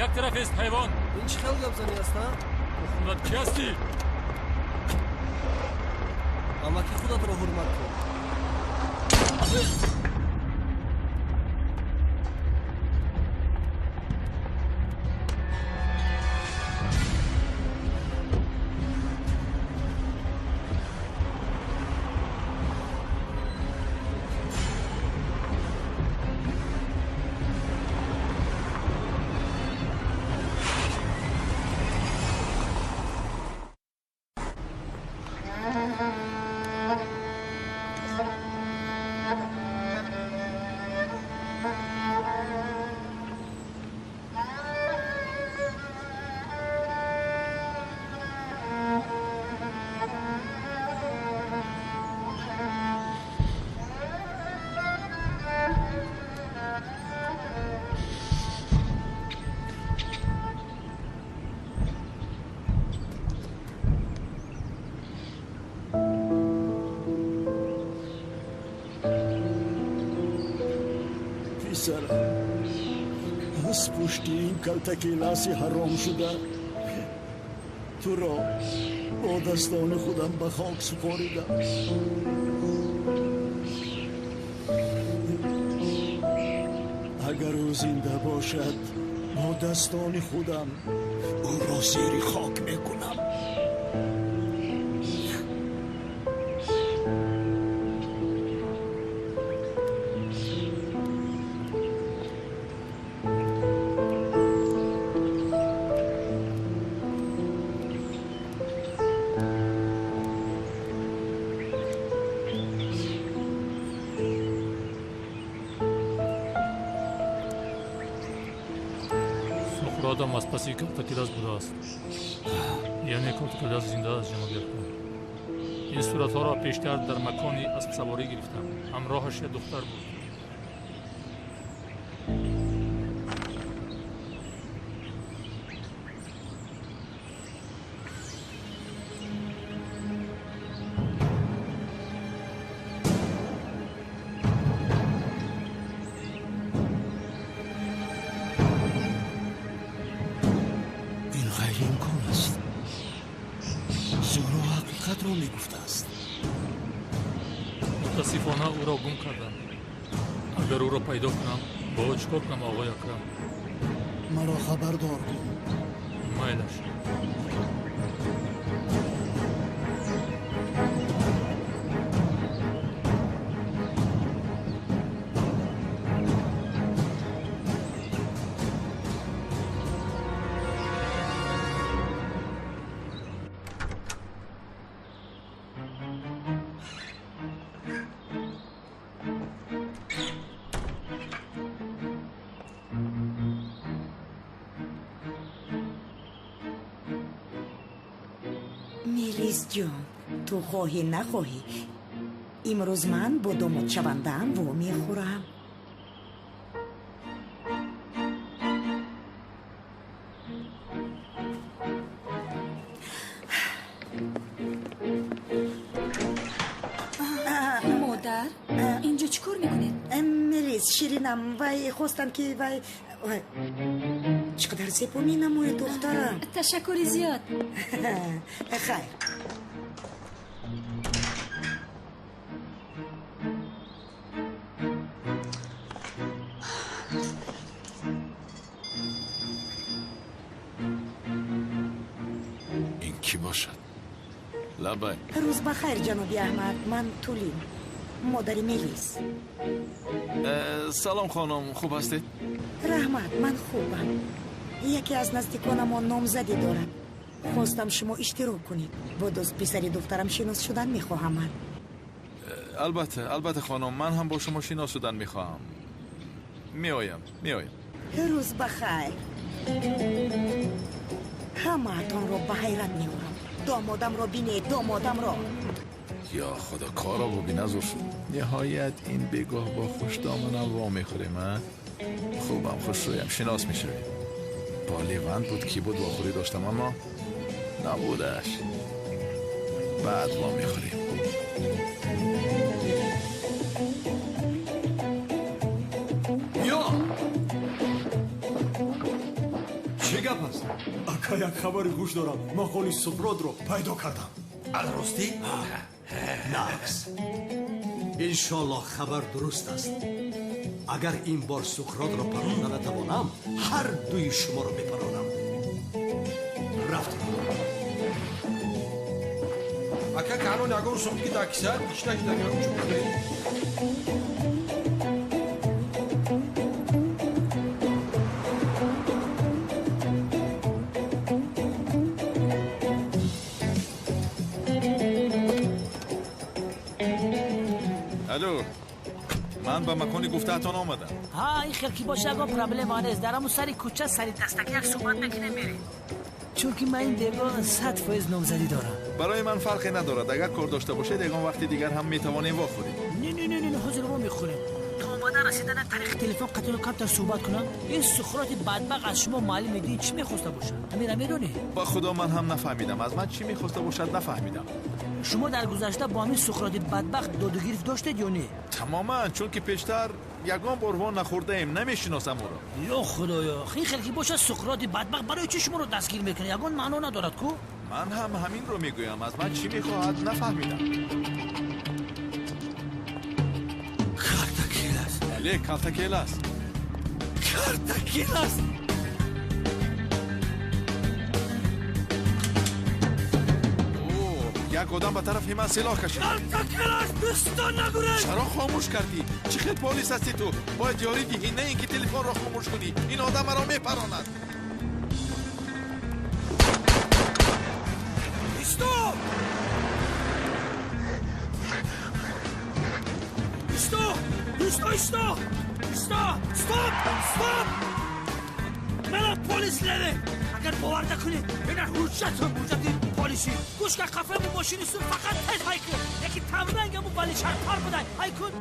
Як тараф ест, ҳайвон? Ин чӣ хел гапзанӣ аст, а? Худат кӣ ҳастӣ? Амаки худатро ҳурмат кун. Писарам, аз пушти ин калтакеласи ҳаром шуда туро бо дастони худам ба хок супоридам. Агар ӯ зинда бошад, бо дастони худам ӯро зери хок мекунам. Суқротам аз паси Калтакелас будааст. Яъне Калтакелас зинда аст, ҷаноби Акрам. Ин суратҳоро пештар дар макони аспсаворӣ гирифтам. Ҳамроҳаш як духтар буд. Ин ғайриимкон аст. Зӯро ҳақиқатро мегуфтааст. Мутаассифона ӯро гум кардам. Агар ӯро пайдо кунам, бо ӯ чӣ кор кунам, оғои Акрам? Маро хабардор кун. Майлаш. Мелис ҷон, ту хоҳӣ нахоҳӣ, имрӯз ман бо домодшавандаам вомехӯрам. Модар, инҷо чӣ кор мекунед? Мелис, ширинам, вай хостам ки вай, чӣ қадар зебо менамояд духтарам. Ташаккури зиёд. Хайр. Ин кӣ бошад? Лабай. Рӯз ба хайр, ҷаноби Аҳмад. Ман Тулин, модари Мелис. Салом, хонум, хуб ҳастед? Раҳмат, ман хубам. Яке аз наздиконамон номзадӣ дорад. Хостам шумо иштирок кунед. Бо дӯст писари духтарам шинос шудан мехоҳам ман. Албатта, албатта, хонум, ман ҳам бо шумо шинос шудан мехоҳам. Меоям, меоям. Рӯз ба хайр. Ҳамаатонро ба ҳайрат меорам. Домодамро бинед, домодамро. Ё худо, корро биназур шуд. Ниҳоят ин бегоҳ бо хушдоманам во мехӯрем, а? Хубам, хушрӯям, шинос мешавем. Бо Леванд буд, ки буд вохӯрӣ доштам, аммо набудаш. Баъд во мехӯрем. Ё! Чӣ гап аст? Ака, як хабари хуш дорам. Ман холи Суқротро пайдо кардам. Аз ростӣ? Нақс. Иншоллоҳ хабар дуруст аст. Агар ин бор Суқротро паронда натавонам, ҳар дуи шуморо мепаронам. Рафтем. Ака, канон ягон сум ки дар кисаат кишта шуда ягон чӯб. Алло, ман ба макони гуфтаатон омадам. Ҳа, ин хел ки боша ягон проблема нест. Дар ҳамун сари кӯча сари дастаки як суҳбат мекунем, мерем. Чунки ман ин бегоҳ 100% номзадӣ дорам. Барои ман фарқе надорад. Агар кор дошта бошед, ягон вақти дигар ҳам метавонем вохӯрем. Не, не, не, не, ҳозир во мехӯрем. То омадан расидан тариқи телефон қатъиро камтар суҳбат кунам. Ин Суқроти бадбахт аз шумо муаллими дин чӣ мехоста бошад? Ҳамира медонӣ? Ба худо, ман ҳам нафаҳмидам. Аз ман чӣ мехоста бошад, нафаҳмидам. Шумо дар гузашта бо ҳамин Суқроти бадбахт додугирифт доштед ё не? Тамоман, чунки пештар ягон бор во нахӯрдаем, намешиносам ӯро. Ё худоё, ин хел ки бошад, Суқроти бадбахт барои чӣ шуморо дастгир мекунад? Ягон маъно надорад ку? Ман ҳам ҳаминро мегӯям. Аз ман чӣ мехоҳад, нафаҳмидам. Калтакелас. Бале, Калтакелас. Калтакелас. Як одам ба тарафи ман силоҳ кашид. Калтакелас, дӯстон, нагурез! Чаро хомӯш кардӣ? Чӣ хел полис ҳастӣ ту? Бояд ёрӣ диҳӣ, на ин ки телефонро хомӯш кунӣ. Ин одам маро мепаронад. Исто! Исто! Исто, исто! Исто! Стоп! Стоп! Мана полис Левент! Агар бовар накунед, ина ҳуҷҷатам, ҳуҷҷати полисӣ. Гӯш кар, қафаи мошини сур, фақат тез ҳай кун. Яки тамрангаму вали шарпар будай. Ҳай кун.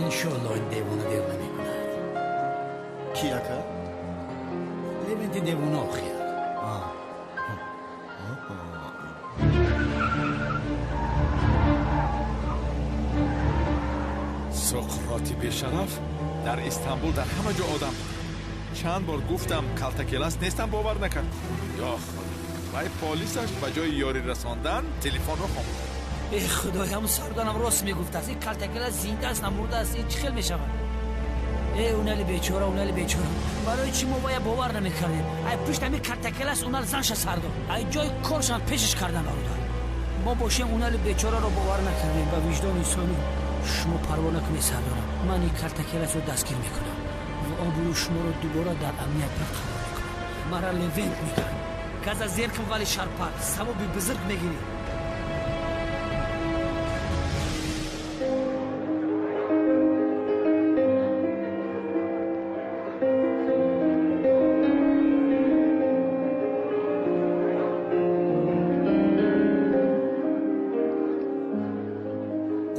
Иншоалло ин девона дер намекунад. Ки, ака? Левенти девона охир. Суқроти бешараф дар Истанбул дар ҳама ҷо одам. Чанд бор гуфтам, Калтакелас нестам, бовар накард. Ё худо, вай полисаш ба ҷои ёрӣ расондан телефонро хомӯш кард. Э худои, ҳамун сарданам рост мегуфтааст. Ин Калтакелас зинда аст, намурда аст. Ин чӣ хел мешавад? Э, унали бечора, унали бечора, барои чӣ мо вая бовар намекардем? Ай пушт ҳамин Калтакелас унал занша сар дод, ай ҷои коршам пешаш кардан. Бародар, мо бошем, унали бечораро бовар накардем. Ба виҷдони инсонӣ шумо парво накунед, сардорам. Ман ин Калтакеласро дастгир мекунам ва обрӯи шуморо дубора дар амният барқарор мекунам. Мара Левент мекард. Газа зер кун, вали шарпар, савоби бузург мегирӣ.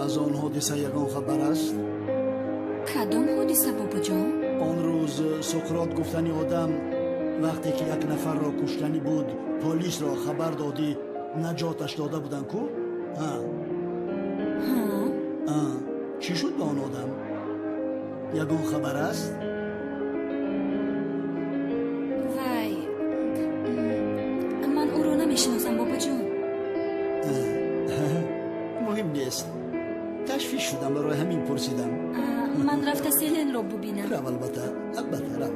Аз он ҳодиса ягон хабар аст? Кадом ҳодиса, бобоҷон? Он рӯз Суқрот гуфтани одам вақте ки як нафарро куштанӣ буд, полисро хабар додӣ, наҷоташ дода буданд ку? Чӣ шуд ба он одам? Ягон хабар аст? Вай, ман ӯро намешиносам, бобоҷон. Муҳим нест. Ташвиш шудам, барои ҳамин пурсидам. Ман рафта Селенро бубинам. Рав, албатта, албатта, рав.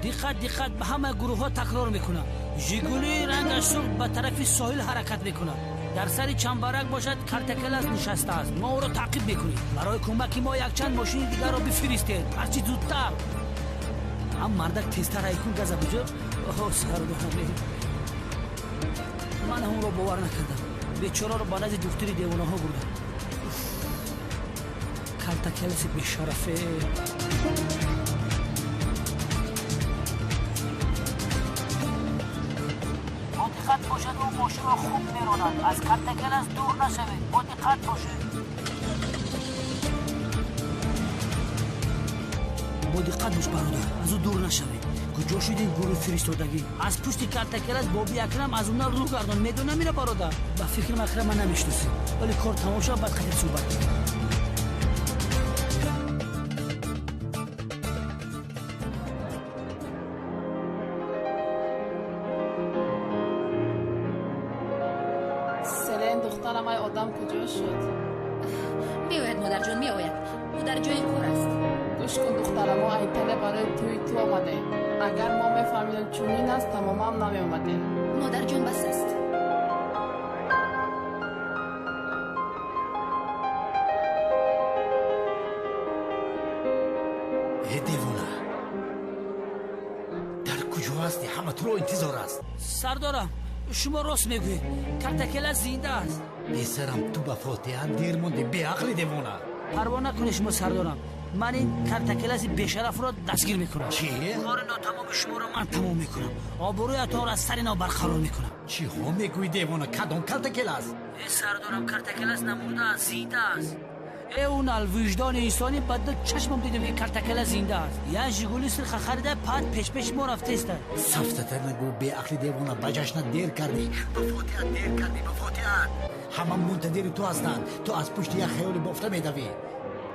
Диққат, диққат, ба ҳама гурӯҳҳо такрор мекунам. Жигули рангаш сурх ба тарафи соҳил ҳаракат мекунад. Дар сари чамбарак бошад Калтакелас нишастааст. Мо ӯро таъқиб мекунем. Барои кӯмаки мо якчанд мошини дигарро бифиристед, ҳарчи зудтар. Ҳам мардак, тезтар ҳайкун, газа буҷо. Оҳо, сардорам, ман ҳамонро бовар накардам. Бечораро ба назди духтури девонаҳо бурдам. Калтакеласи бешарафе. Бо диққат бошад, ӯ мошинро хуб меронад. Аз Калтакелас дур нашавед, бо диққат бошед. Бо диққат бош, бародар, аз ӯ дур нашавед. Куҷо шуд ин гурӯҳи фиристодагӣ? Аз пушти Калтакелас боби Акрам аз уна рӯ гардон. Медонам ина, бародар. Ба фикрам, Акрам ман намешиносем, вале кор тамом шавад, баъд қатъи суҳбат мекунем. Селен, духтарам, ай одам куҷо шуд? Меояд, модарҷон, меояд. Ӯ дар ҷои кор аст. Гӯш кун, духтарам, мо Италия барои тӯи ту омадем. Агар мо мефаҳмидем чунин аст, тамоман намеомадем. Модарҷон, бас аст. Э девона, дар куҷо ҳастӣ? Ҳама туро интизор аст. Сардорам, шумо рост мегӯед, Калтакелас зинда аст. Писарам, ту ба фотиҳа дер мондӣ, беақли девона. Парво накунед шумо, сардорам. Ман ин калтакеласи бешарафро дастгир мекунам. Чӣ? Кори нотамоми шуморо ман тамом мекунам. Обрӯятонро аз сари нав барқарор мекунам. Чиҳо мегӯӣ, девона? Кадом калтакелас? Э, сардорам, калтакелас намурдааст, зинда аст. Э, он алвиҷдони инсонӣ ба ду чашмам дидем, ки калтакелас зинда аст. Як жигули сирха харида, пад пешпеши мо рафтеста. Сафтатар нагӯ, беақли девона, ба ҷашнат дер кардӣ, ба фотиҳат дер кардӣ, ба фотиҳат. Ҳама мунтазири ту ҳастанд, ту аз пушти як хаёли бофта медавӣ.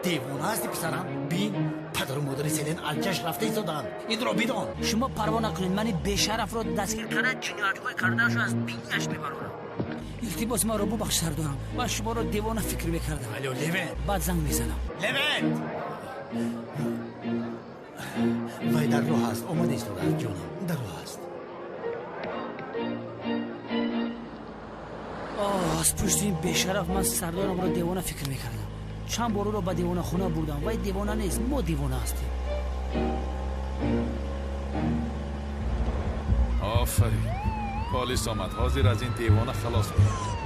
Девона ҳасти, писарам? Бин, падару модари Селен аз ҷашн рафта истодаанд, инро бидон. Шумо парво накунед, мани бешарафро дастгир карда, ҷиноятҳои кардаашро аз бинияш мебарорам. Илтимос, маро бубахш, сардорам, ман шуморо девона фикр мекардам. Алё, Левент! Баъд занг мезанам. Левент, вай дар роҳ аст, омада истодааст, ҷонам, дар роҳ аст. Оҳ, аз пушти ин бешараф ман сардорамро девона фикр мекардам. Чанд бор ӯро ба девонахона бурдам. Вай девона нест, мо девона ҳастем. Офарин, полис омад, ҳозир аз ин девона халос мешавем.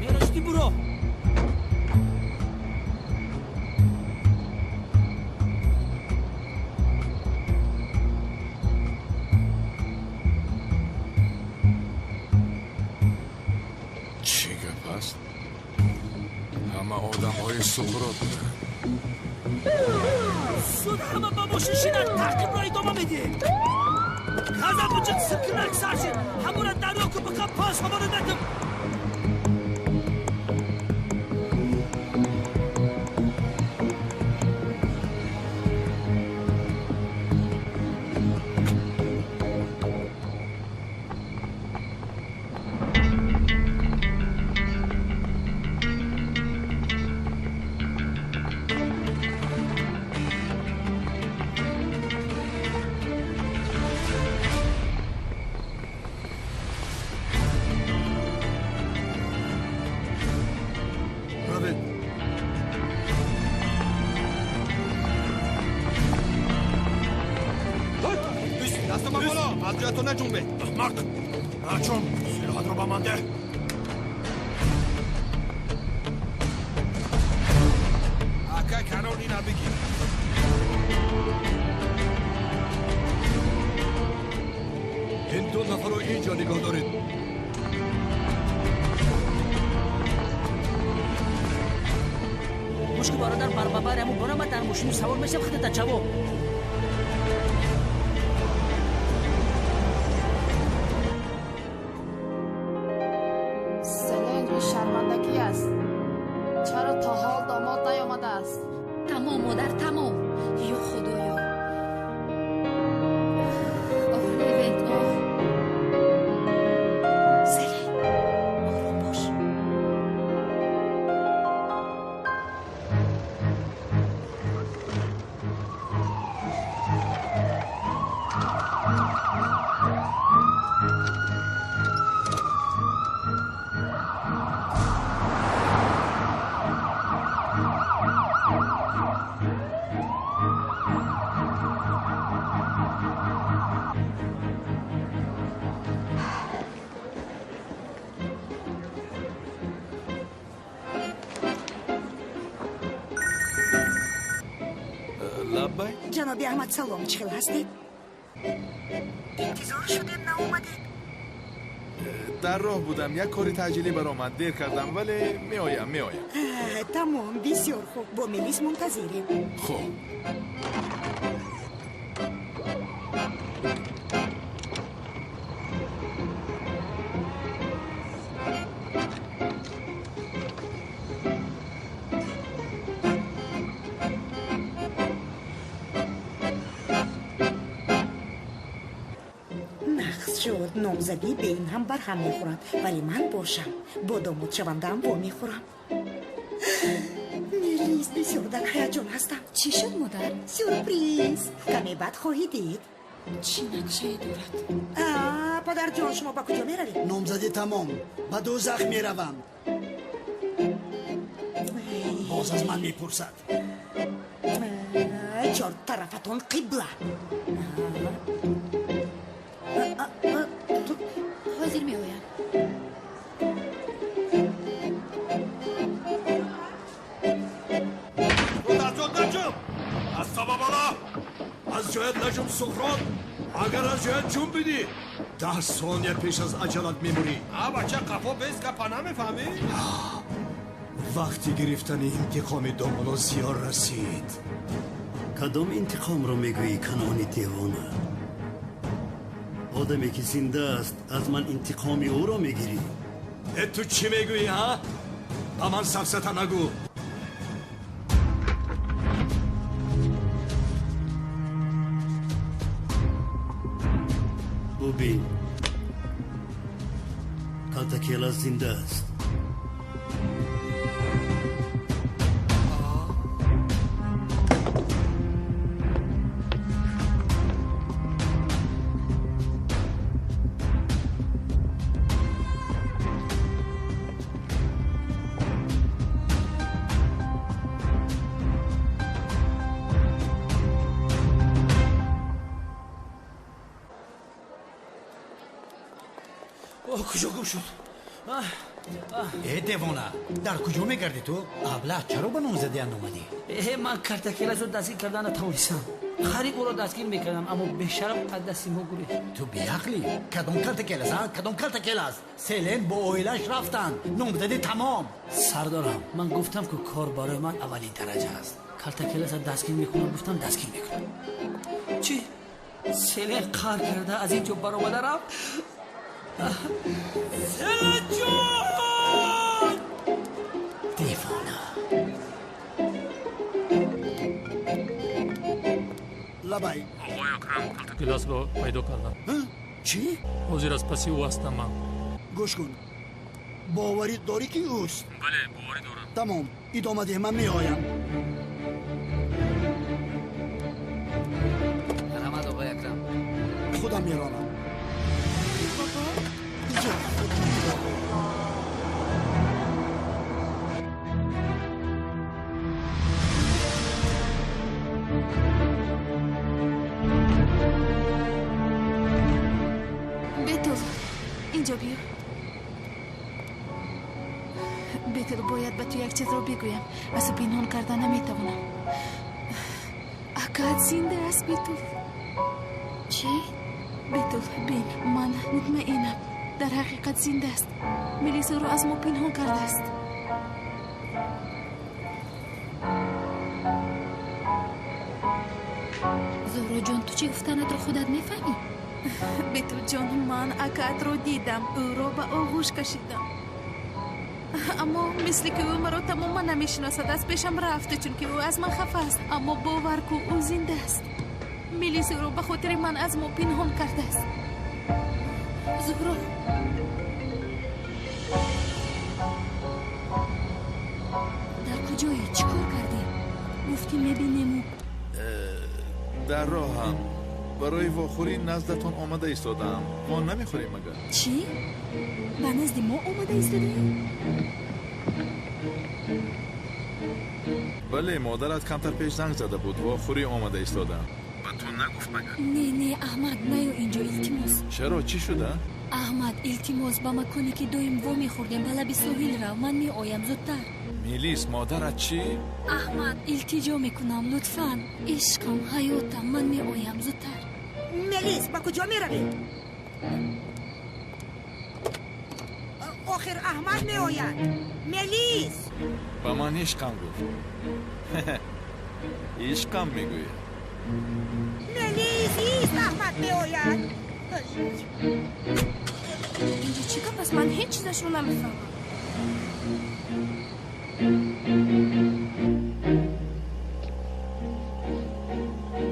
Мерашти, буро. Чӣ гап аст? Ҳама одамҳои суқрот буданд. Суд ҳама ба мошин шинад, таъқибро идома медиҳем. Ғазаб буҷид, сиркинак сар шид. Ҳамура дарё ку, биқа пас ҳамона натим. Равед. Дастама боло, аз ҷоятон наҷунбед. Аҳмақ, наҷун, силоҳатро ба ман деҳ. Ака Канон, ина бигир. Ин ду нафарро ин ҷо нигоҳ доред. Гӯш ку, бародар, барбабари ҳамун бора ман дар мошину савор мешавам, худата ҷавоб. Селен, ин шармандагӣ аст. Чаро то ҳол домод наёмадааст? Тамом, модар, тамом. Ё худоё! Оҳ, Левент, оҳ! Селен, ором бош. Лаббай. Ҷаноби Аҳмад, салом, чӣ хел ҳастед? Интизор шудем, наомадед. Дар роҳ будам, як кори таъҷилӣ баромад, дер кардам, вале меоям, меоям. Тамом, бисёр хуб, бо Мелис мунтазирем. Хуб. Нақс шуд, номзадӣ бе ин ҳам барҳам мехӯрад, вале ман бошам, бо домодшавандаам вомехӯрам. Мелис, бисёр дар ҳаяҷон ҳастам. Чӣ шуд, модар? Сюрприз, каме баъд хоҳӣ дид. Чӣ нақшае дорад? Падарҷон, шумо ба куҷо меравед? Номзадӣ тамом, ба дӯзах меравам. Боз аз ман мепурсад. Чор тарафатон қибла. Ҳозир меоям. Аз сабабала! Аз ҷоят наҷум, Суҳроб! Агар аз ҷоят ҷунбидӣ, 10 сония пеш аз аҷалат мемурӣ. А бача, қафо бес, гапа намефаҳмӣ? Вақти гирифтани интиқоми домоло зиёр расид. Кадом интиқомро мегӯӣ, Канони девона? Одаме ки зинда аст, аз ман интиқоми ӯро мегирӣ? Э, ту чӣ мегӯӣ, ҳа? Ба ман сафсата нагӯ. Бубин, Калтакела зинда аст. Куҷо гум шуд? Э, девона, дар куҷо мегардӣ ту? Абла, чаро ба номзадиан омадӣ? Э, ман Картакелазро дастгир карда натавонистам. Хариб ӯро дастгир мекардам, аммо бешараф аз дасти мо гурехт. Ту беақлӣ? Кадом Калтакелас, а? Кадом Калтакелас? Селен бо оилааш рафтанд. Номзадӣ тамом. Сардорам, ман гуфтам, ки кор барои ман аввалин дараҷа аст. Калтакеласро дастгир мекунам, гуфтам, дастгир мекунам. Чӣ? Селен қаҳр карда аз ин ҷо баромада рафт? Селенҷон! Девона. Лабай. Оғои Акрам, Калтакеласро пайдо кардам. Чӣ? Ҳозир аз паси ӯ ҳастам ман. Гӯш кун, боварӣ дорӣ, ки ӯст? Бале, боварӣ дорам. Тамом, идома деҳ, ман меоям. Раҳмат, оғои Акрам. Худам меронам. Бетул, инҷо биё. Бетул, бояд ба ту як чизро бигӯям. Аз ӯ пинҳон карда наметавонам. Акаат зинда аст, Бетул. Чӣ? Бетул, бин, ман мутмаинам. Дар ҳақиқат зинда аст. Мелис ӯро аз мо пинҳон кардааст. Зуҳроҷон, ту чӣ гуфтанатро худат мефаҳмӣ? Бетулҷон, ман акаатро дидам, ӯро ба оғӯш кашидам. Аммо мисли ки ӯ маро тамоман намешиносад, аз пешам рафт, чунки ӯ аз ман хафа аст. Аммо бовар ку, ӯ зинда аст. Мелис ӯро ба хотири ман аз мо пинҳон кардааст. Зуҳро, дар куҷое? Чӣ кор кардӣ? Гуфтӣ мебинему. Дар роҳам. Барои вохӯрӣ наздатон омада истодаам. Мо намехӯрем магар? Чӣ? Ба назди мо омада истодаӣ? Бале, модарат камтар пеш занг зада буд. Вохӯрӣ омада истодаам. Ба ту нагуфт магар? Не, не, Аҳмад, наё инҷо, илтимос. Чаро, чӣ шуда? Аҳмад, илтимос, ба маконе ки доим вомехӯрдем, ба лаби соҳил рав. Ман меоям, зудтар. Мелис, модарат чӣ? Аҳмад, илтиҷо мекунам, лутфан. Ишқам, ҳаётам, ман меоям, зудтар. Мелис, ба куҷо меравӣ? Охир Аҳмад меояд. Мелис! Ба ман ишқам гуфт. Ишқам мегӯяд. Мелис, ист, Аҳмад меояд. Инҷо чӣ гап аст? Ман ҳеҷ чизашро намефаҳмам.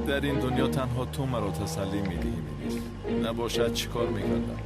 Дар ин дунё танҳо ту маро тасаллӣ медиҳӣ, Мелис. Набошад, чӣ кор мекардам?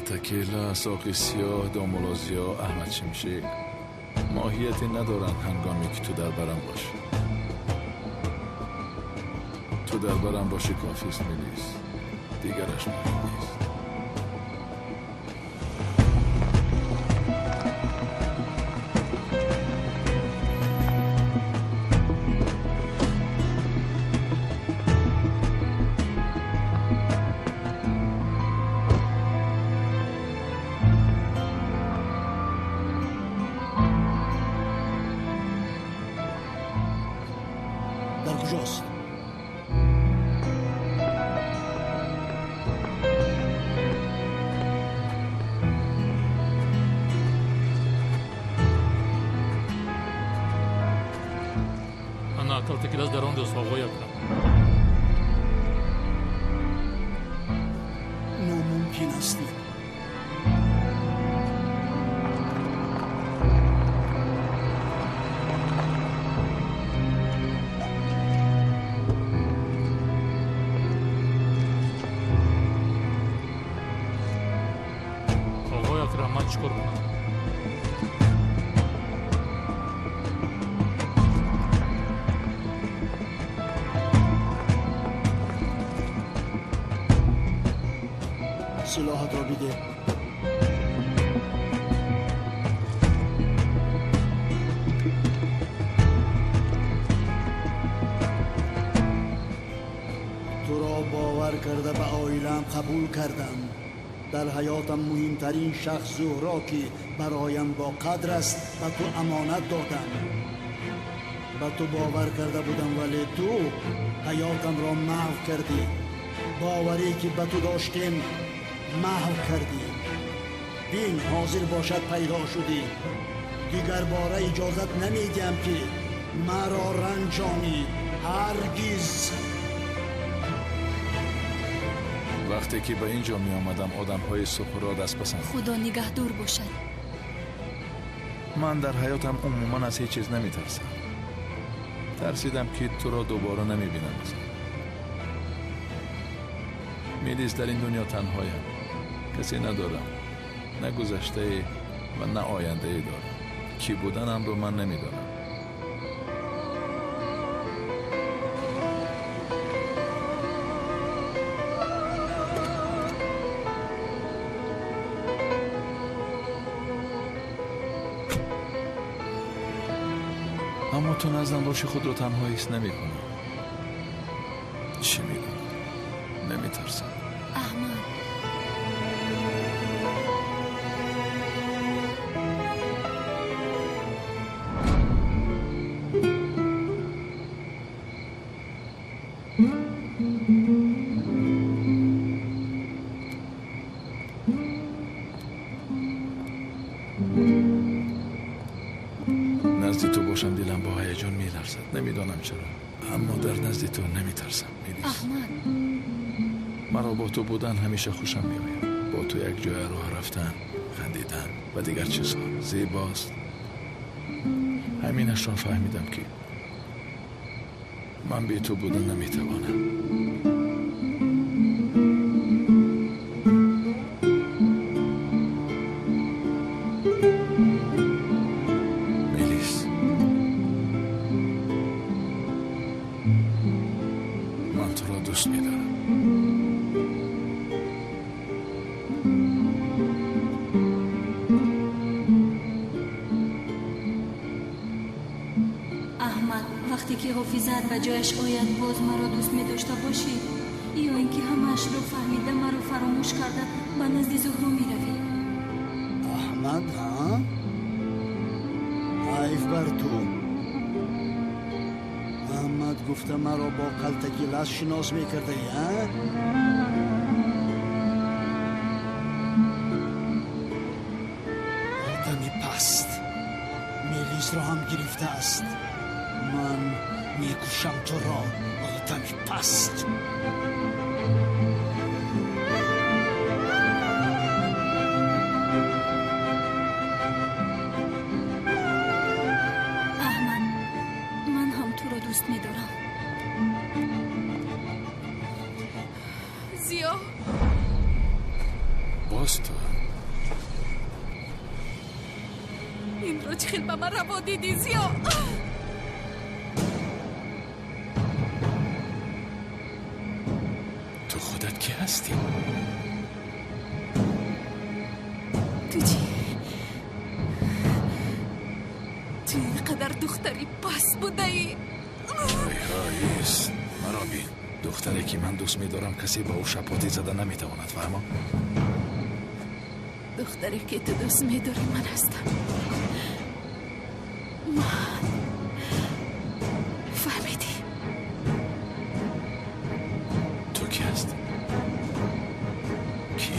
Калтакелас, Оқи Сиёҳ, Домулозиё, Аҳмад Шимшек моҳияте надоранд ҳангоме ки ту дар барам бошӣ. Ту дар барам бошӣ кофист, Мелис, дигараш муҳим нест. Дар куҷост? Ана Калтакелас дар он ҷост, оғои Акрам. Номумкин аст. Оғои Акрам, ман чӣ кор кунам? Силоҳатро бидеҳ. Туро бовар карда ба оилаам қабул кардам. Дар ҳаётам муҳимтарин шахс Зуҳро, ки бароям боқадр аст, ба ту амонат додам. Ба ту бовар карда будам, вале ту ҳаётамро маҳв кардӣ. Боварӣ ки ба ту доштем маҳв кардӣ. Бин, ҳозир бошад пайдо шудӣ. Дигар бора иҷозат намедиҳам, ки маро ранҷонӣ. Ҳаргиз. Вақте ки ба ин ҷо меомадам, одамҳои Суқрот аз пасам. Худо нигаҳдор бошад. Ман дар ҳаётам умуман аз ҳеҷ чиз наметарсам. Тарсидам, ки туро дубора намебинам. Мелис, дар ин дунё танҳоям, касе надорам, на гузаштае ва на ояндае дорам. Кӣ буданамро ман намедонам. Аммо ту наздам боши, худро танҳо ҳис намекунам. Чӣ медонам, наметарсам. Аҳмад. Назди ту бошам, дилам бо ҳаяҷон меларзад. Намедонам чаро, аммо дар назди ту наметарсам, Мелис. Аҳмад. Маро бо ту будан ҳамеша хушам меояд. Бо ту як ҷоя роҳ рафтан, хандидан ва дигар чизҳо зебост. Ҳаминашро фаҳмидам, ки ман бе ту будан наметавонам. Мелис, ман туро дӯст медорам. Аҳмад, вақте ки ҳофизаат ба ҷояш ояд, боз маро дӯст медошта бошӣ? Ё ин ки ҳамаашро фаҳмида, маро фаромӯш карда, ба назди Зуҳро меравӣ? Аҳмад, ҳа? Ҳайф бар ту. Аҳмад гуфта маро бо Калтакелас шинос мекардаӣ, ҳа? Одами паст Мелисро ҳам гирифтааст. Ман мекушам туро, одами паст. Аҳмад, ман ҳам туро дӯст медорам. Зиё. Боз ту? Худро чӣ хел ба ман раво дидӣ, Зиё? Ту худат кӣ ҳастӣ? Ту чӣ? Ту ин қадар духтари паст будаӣ? Ҳой, ҳой, ист. Маро бин. Духтаре ки ман дӯст медорам, касе ба ӯ шапотӣ зада наметавонад, фаҳмо? Духтаре ки ту дӯст медорӣ ман ҳастам. Ман. Фаҳмидӣ? Ту кӣ ҳастӣ? Кӣ?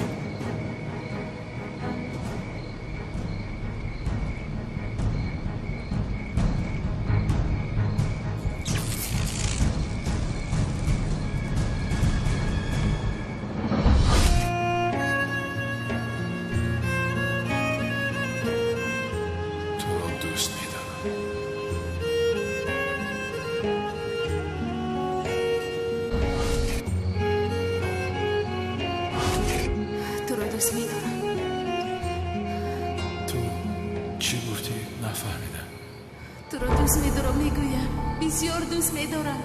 Туро дӯст медорам. Туро дӯст медорам. Ту чӣ гуфтӣ? Нафаҳмидам. Туро дӯст медорам, мегӯям. Бисёр дӯст медорам.